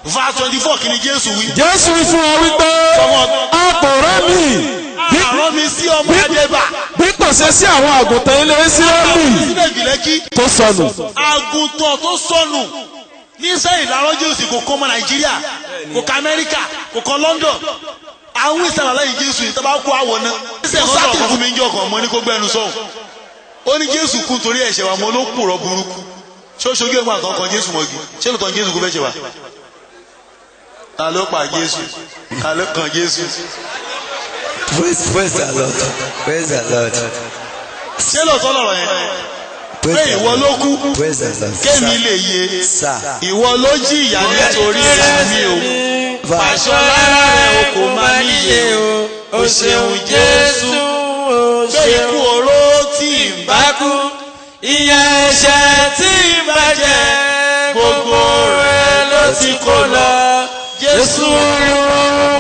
verse 24 kí ni Jésù wí? Jésù wí fún wọn wípé a kò rán mi Àrán mi sí ọmọ Adébà. bí kò ṣe sí àwọn àgùntàn ilé Ísírẹ́lì Síbẹ̀ jùlẹ̀ kí tó sọnù. àgùntàn tó sọnù ní sẹ́yìn làárọ̀ Jésù kò kọ́ ọmọ Nàìjíríà, kò kọ́ Amẹ́ríkà, kò kọ́ London. Àwọn ìsàlẹ̀ lẹ́yìn Jésù yìí tó bá kó àwọ̀ náà. Ó sátì fún mi ń jọ kan mo ní kó gbẹnu sọ̀hún. Ó ní Jésù kú torí ẹ̀ṣẹ̀ wa mo ló kùrọ̀ burúkú. Ṣé ó ṣojú ẹ̀gbọ́n àtọ̀ kan Jésù mọ́gi? Ṣé lóòótọ́ Jésù kú fẹ́ ṣe wa? Ta ló pa Jésù? Ta ló kan Jésù? Praise the Lord. Praise the Lord. Ṣé lóòótọ́ lọ̀rọ̀ yẹn? Pé Praise the ìwọ ló Lord. kú Praise the Lord. kémi lè yè. Sir. Ìwọ ló jìyà nítorí mi o. Pàṣọ lára rẹ̀ o kò máa níye o. O ṣeun Jésù. Pé ikú oró tí ń bá Bá kú, ìyà ẹ̀ṣẹ̀ tí ń bá jẹ, gbogbo rẹ̀ ló ti kó lọ. Jésù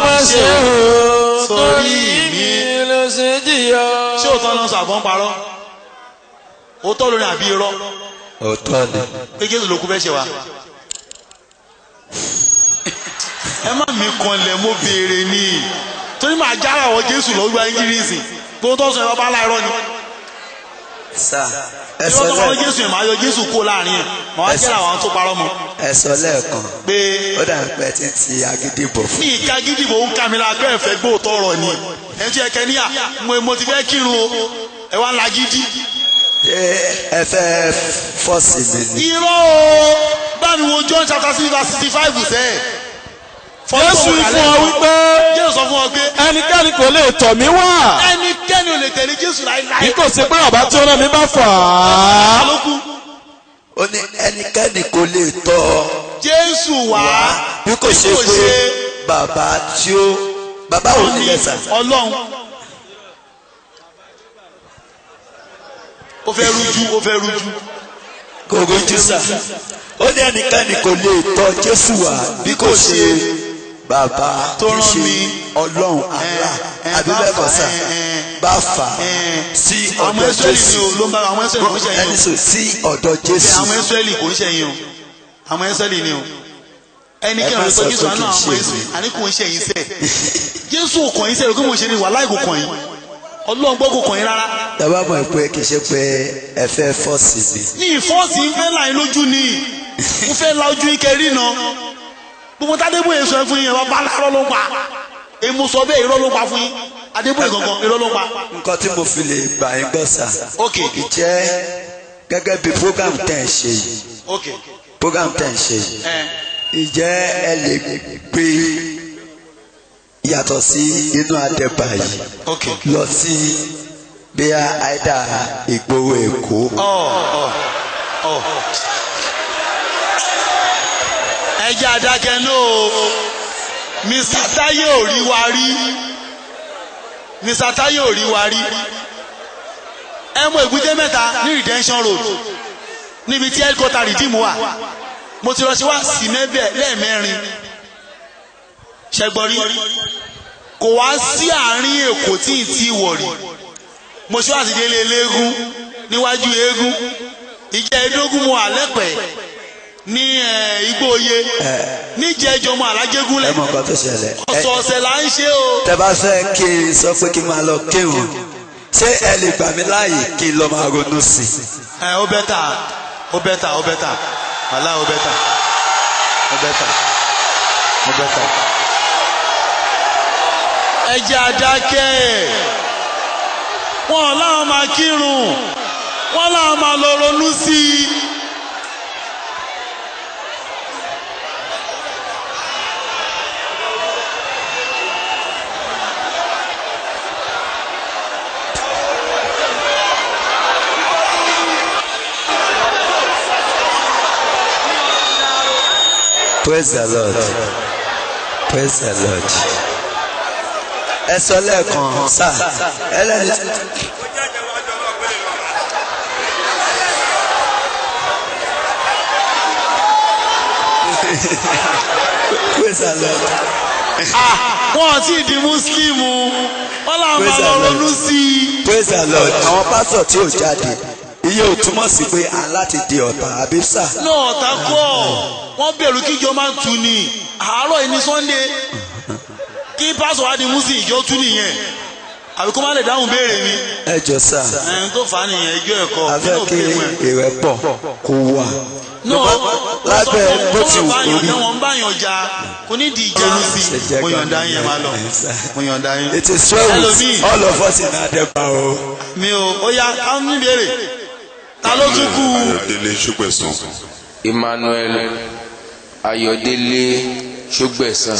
má ṣe o, torí mi ló ṣe jìyà. Ṣé òótọ́ ló ń sọ àbọ̀n parọ́? Òótọ́ lórí àbí irọ́? Òótọ́ ni. Pé Jésù ló kú fẹ́ ṣe wa. Ẹ má mi kanlẹ̀ mo béèrè ni. Torí màá jára àwọn Jésù lọ́gbà Íngírísì. Gbogbo tó ń sọ ẹ̀ bá láìrọ́ ni. Sir. Ẹ sọ Ìwọ́n tó parọ́ lẹ́ẹ̀kan. Jésù yẹn màá yọ Jésù kó láàrin ẹ̀. Màá wá jára àwọn tó parọ́ mọ́. Ẹ sọ lẹ́ẹ̀kan. Pé Ó dàbí pé ẹ ti ń ti agídí bọ̀ fún. ní ìka gídìbò ń ká mi la pé ẹ̀fẹ́ gbóòótọ́ ọ̀rọ̀ ni. Ẹ ti ẹ̀kẹ́ níyà mo ti fẹ́ kírun o. Ẹ wá ń la gidi. Ṣé ẹ fẹ́ fọ́ọ̀sì mi ni? Irọ́ o! Bá mi wo John chapter 6 verse 65 sẹ́ẹ̀. Jésù wí fún wọn wípé Jésù sọ fún ọ pé ẹnikẹ́ni kò lè tọ̀ mí wá ẹnikẹ́ni ò lè tẹ̀lé Jésù láéláé. bí kò ṣe pé bàbá tí ó rán mi bá fà á. Ló kú. Ó ní ẹnikẹ́ni kò lè tọ̀ Jésù wá bí kò ṣe pé bàbá tí ó bàbá ò ní yẹ sà. Ọlọ́run. Ó fẹ́ rújú, ó fẹ́ rújú. Kò rújú sà. Ó ní ẹnikẹ́ni kò lè tọ̀ Jésù wá bí kò ṣe bàbá Tó tí rán ṣe mi. Ọlọ́run àlá àbí bẹ́ẹ̀ kọ́ sà bá fà á sí Àwọn ọ̀dọ̀ Ísírẹ́lì ni Jésù. o ló ń bá àwọn Ísírẹ́lì kò ń ṣẹ̀yìn Ẹni o. sọ sí ọ̀dọ̀ Jésù. Àwọn Ísírẹ́lì kò ń ṣẹ̀yìn o. Àwọn Ísírẹ́lì ni o. Ẹnikẹ́ni Ẹ ò má lè sọ tọ́ Jésù pé àánú kì í àwọn ṣe Ísírẹ́lì àní kò ń ṣẹ̀yìn sẹ́ẹ̀. Jésù ò kàn yín sẹ́ẹ̀ kí mo ṣe ni wàhálà kò kàn yín. Ọlọ́run gbọ́ kò kàn yín rárá. Tàbá mọ̀ pé kì í ṣe pé ẹ fẹ́ fọ́ọ̀sì mi. Ní ìfọ́sí ń fẹ́ láyín lójú ni ń fẹ́ la ojú ike rí na. Gbogbo tádébóyè sọ fún yín ẹ bá lárọ́ ló ń pa. Èmo sọ bẹ́ẹ̀ irọ́ ló ń pa fún yín. Adébóyè gangan irọ́ ló ń pa. Nǹkan tí mo fi lè gbà yín gbọ́ sà. Ok. Ìjẹ́ gẹ́gẹ́ bí program tẹ̀ ń ṣe yìí. Ok. Program tẹ̀ ń ṣe yìí. Ẹ Ìjẹ́ ẹ lè gbé yàtọ̀ sí inú Adẹ́bà yìí ok. lọ sí bí àìdá ìgboro Èkó. Ọ ọ ọ. Ẹ jẹ́ adákẹ́ náà o. Mr. Táyé ò rí wa rí. Mr. Táyé ò rí wa rí. Ẹ mọ Èbúté Mẹ́ta ní Redemption Road. Níbi tí headquarter rìdíìmù wà, mo ti lọ ṣe wá sí mẹ́bẹ̀ lẹ́ẹ̀mẹ́rin. Ṣẹgbọ́rí kò wá sí àárín Èkó tí ì tí wọ̀ rí. Mo ṣe wá sí délé eléégún níwájú eégún ìjẹ́ ẹ̀ẹ́dógún mo àlẹ́pẹ̀ ní Igbóoyè níjẹ́jọ́ mo àlájégúnlẹ̀. Ẹ mọ nǹkan tó ṣẹlẹ̀. Ọ̀sọ̀ọ̀sẹ̀ là ń ṣe o. Tẹ bá fẹ́ kí n sọ pé kí n máa lọ kírun, ṣé ẹ lè gbà mí láàyè kí n lọ máa ronú sí i? Ẹ ó bẹ́tà, ó bẹ́tà, ó bẹ́tà, wàhálà, ó bẹ́tà, ó bẹ́tà, ó bẹ́tà. Ẹ jẹ́ adákẹ́ ẹ̀. Wọn láwọn máa kírun, wọn láwọn máa lọ ronú sí i. Praise the Lord. Praise the Lord. Ẹ sọ lẹ́ẹ̀kan sá ẹlẹ́ni. Praise the Lord. Wọn ti di Muslim, wọn làwọn máa lọ ronú sí i. Praise the Lord. Àwọn pásítọ̀ tí ò jáde, iye ò túmọ̀ sí pé à ń láti di ọ̀tá àbí sà. Náà ọ̀tá kọ́, wọ́n bẹ̀rù kíjọ máa ń tu ni àárọ̀ yìí ní Sunday, kí pásọ̀ wá di Muslim, ìjọ tú nìyẹn, àbí kó má lè dáhùn béèrè mi. Ẹ jọ sà. Ẹn tó fà á nìyẹn, ẹjọ́ ẹ̀kọ́. A fẹ́ kí ìrẹ́pọ̀ kó wà. No, lábẹ́ bó ti wù kó rí. Wọ́n ń báyàn jà, kò ní di ìjà sí. Mo yọ̀ǹda yín, ẹ máa lọ. Mo yọ̀ǹda yín. It is well with all of us in Adepa o. Mi ò, ó yá, ká ń béèrè. Ta ló tún kú? Ayọ̀délé Ṣógbẹ̀sán. Emmanuel Ayọ̀délé Ṣógbẹ̀sán.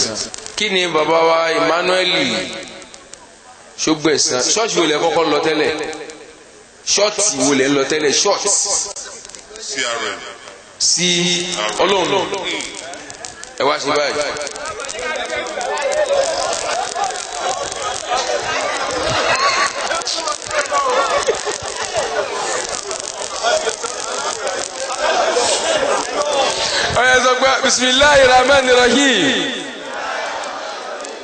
Kí ni bàbá wa Emmanuel Ṣógbẹ̀sán? Ṣọ́ọ̀ṣì wo lẹ kọ́kọ́ lọ tẹ́lẹ̀? Ṣọ́ọ̀tì wo lẹ lọ tẹ́lẹ̀? Ṣọ́ọ̀tì. CRM. Sí Ọlọ́run. Ẹ wá ṣe báyìí. Ọyẹ sọ pé bisimilahi rahman rahim.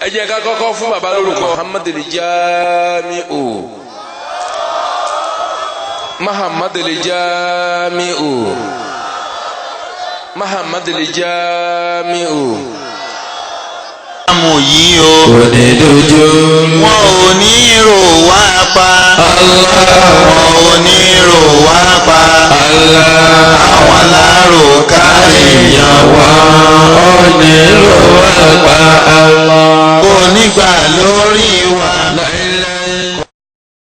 Ẹ jẹ́ ká kọ́kọ́ fún bàbá lórúkọ. Muhammad al-Jami'u. Muhammad al-Jami'u. Muhammad al-Jami'u. Àmọ̀ yìí o. Kò ní dojú. Wọn ò ní rò wá pa. Wọn ò ní rò wá pa. Àwọn alárò ká Èèyàn wa ò ní rò wá pa. Kò ní gbà lórí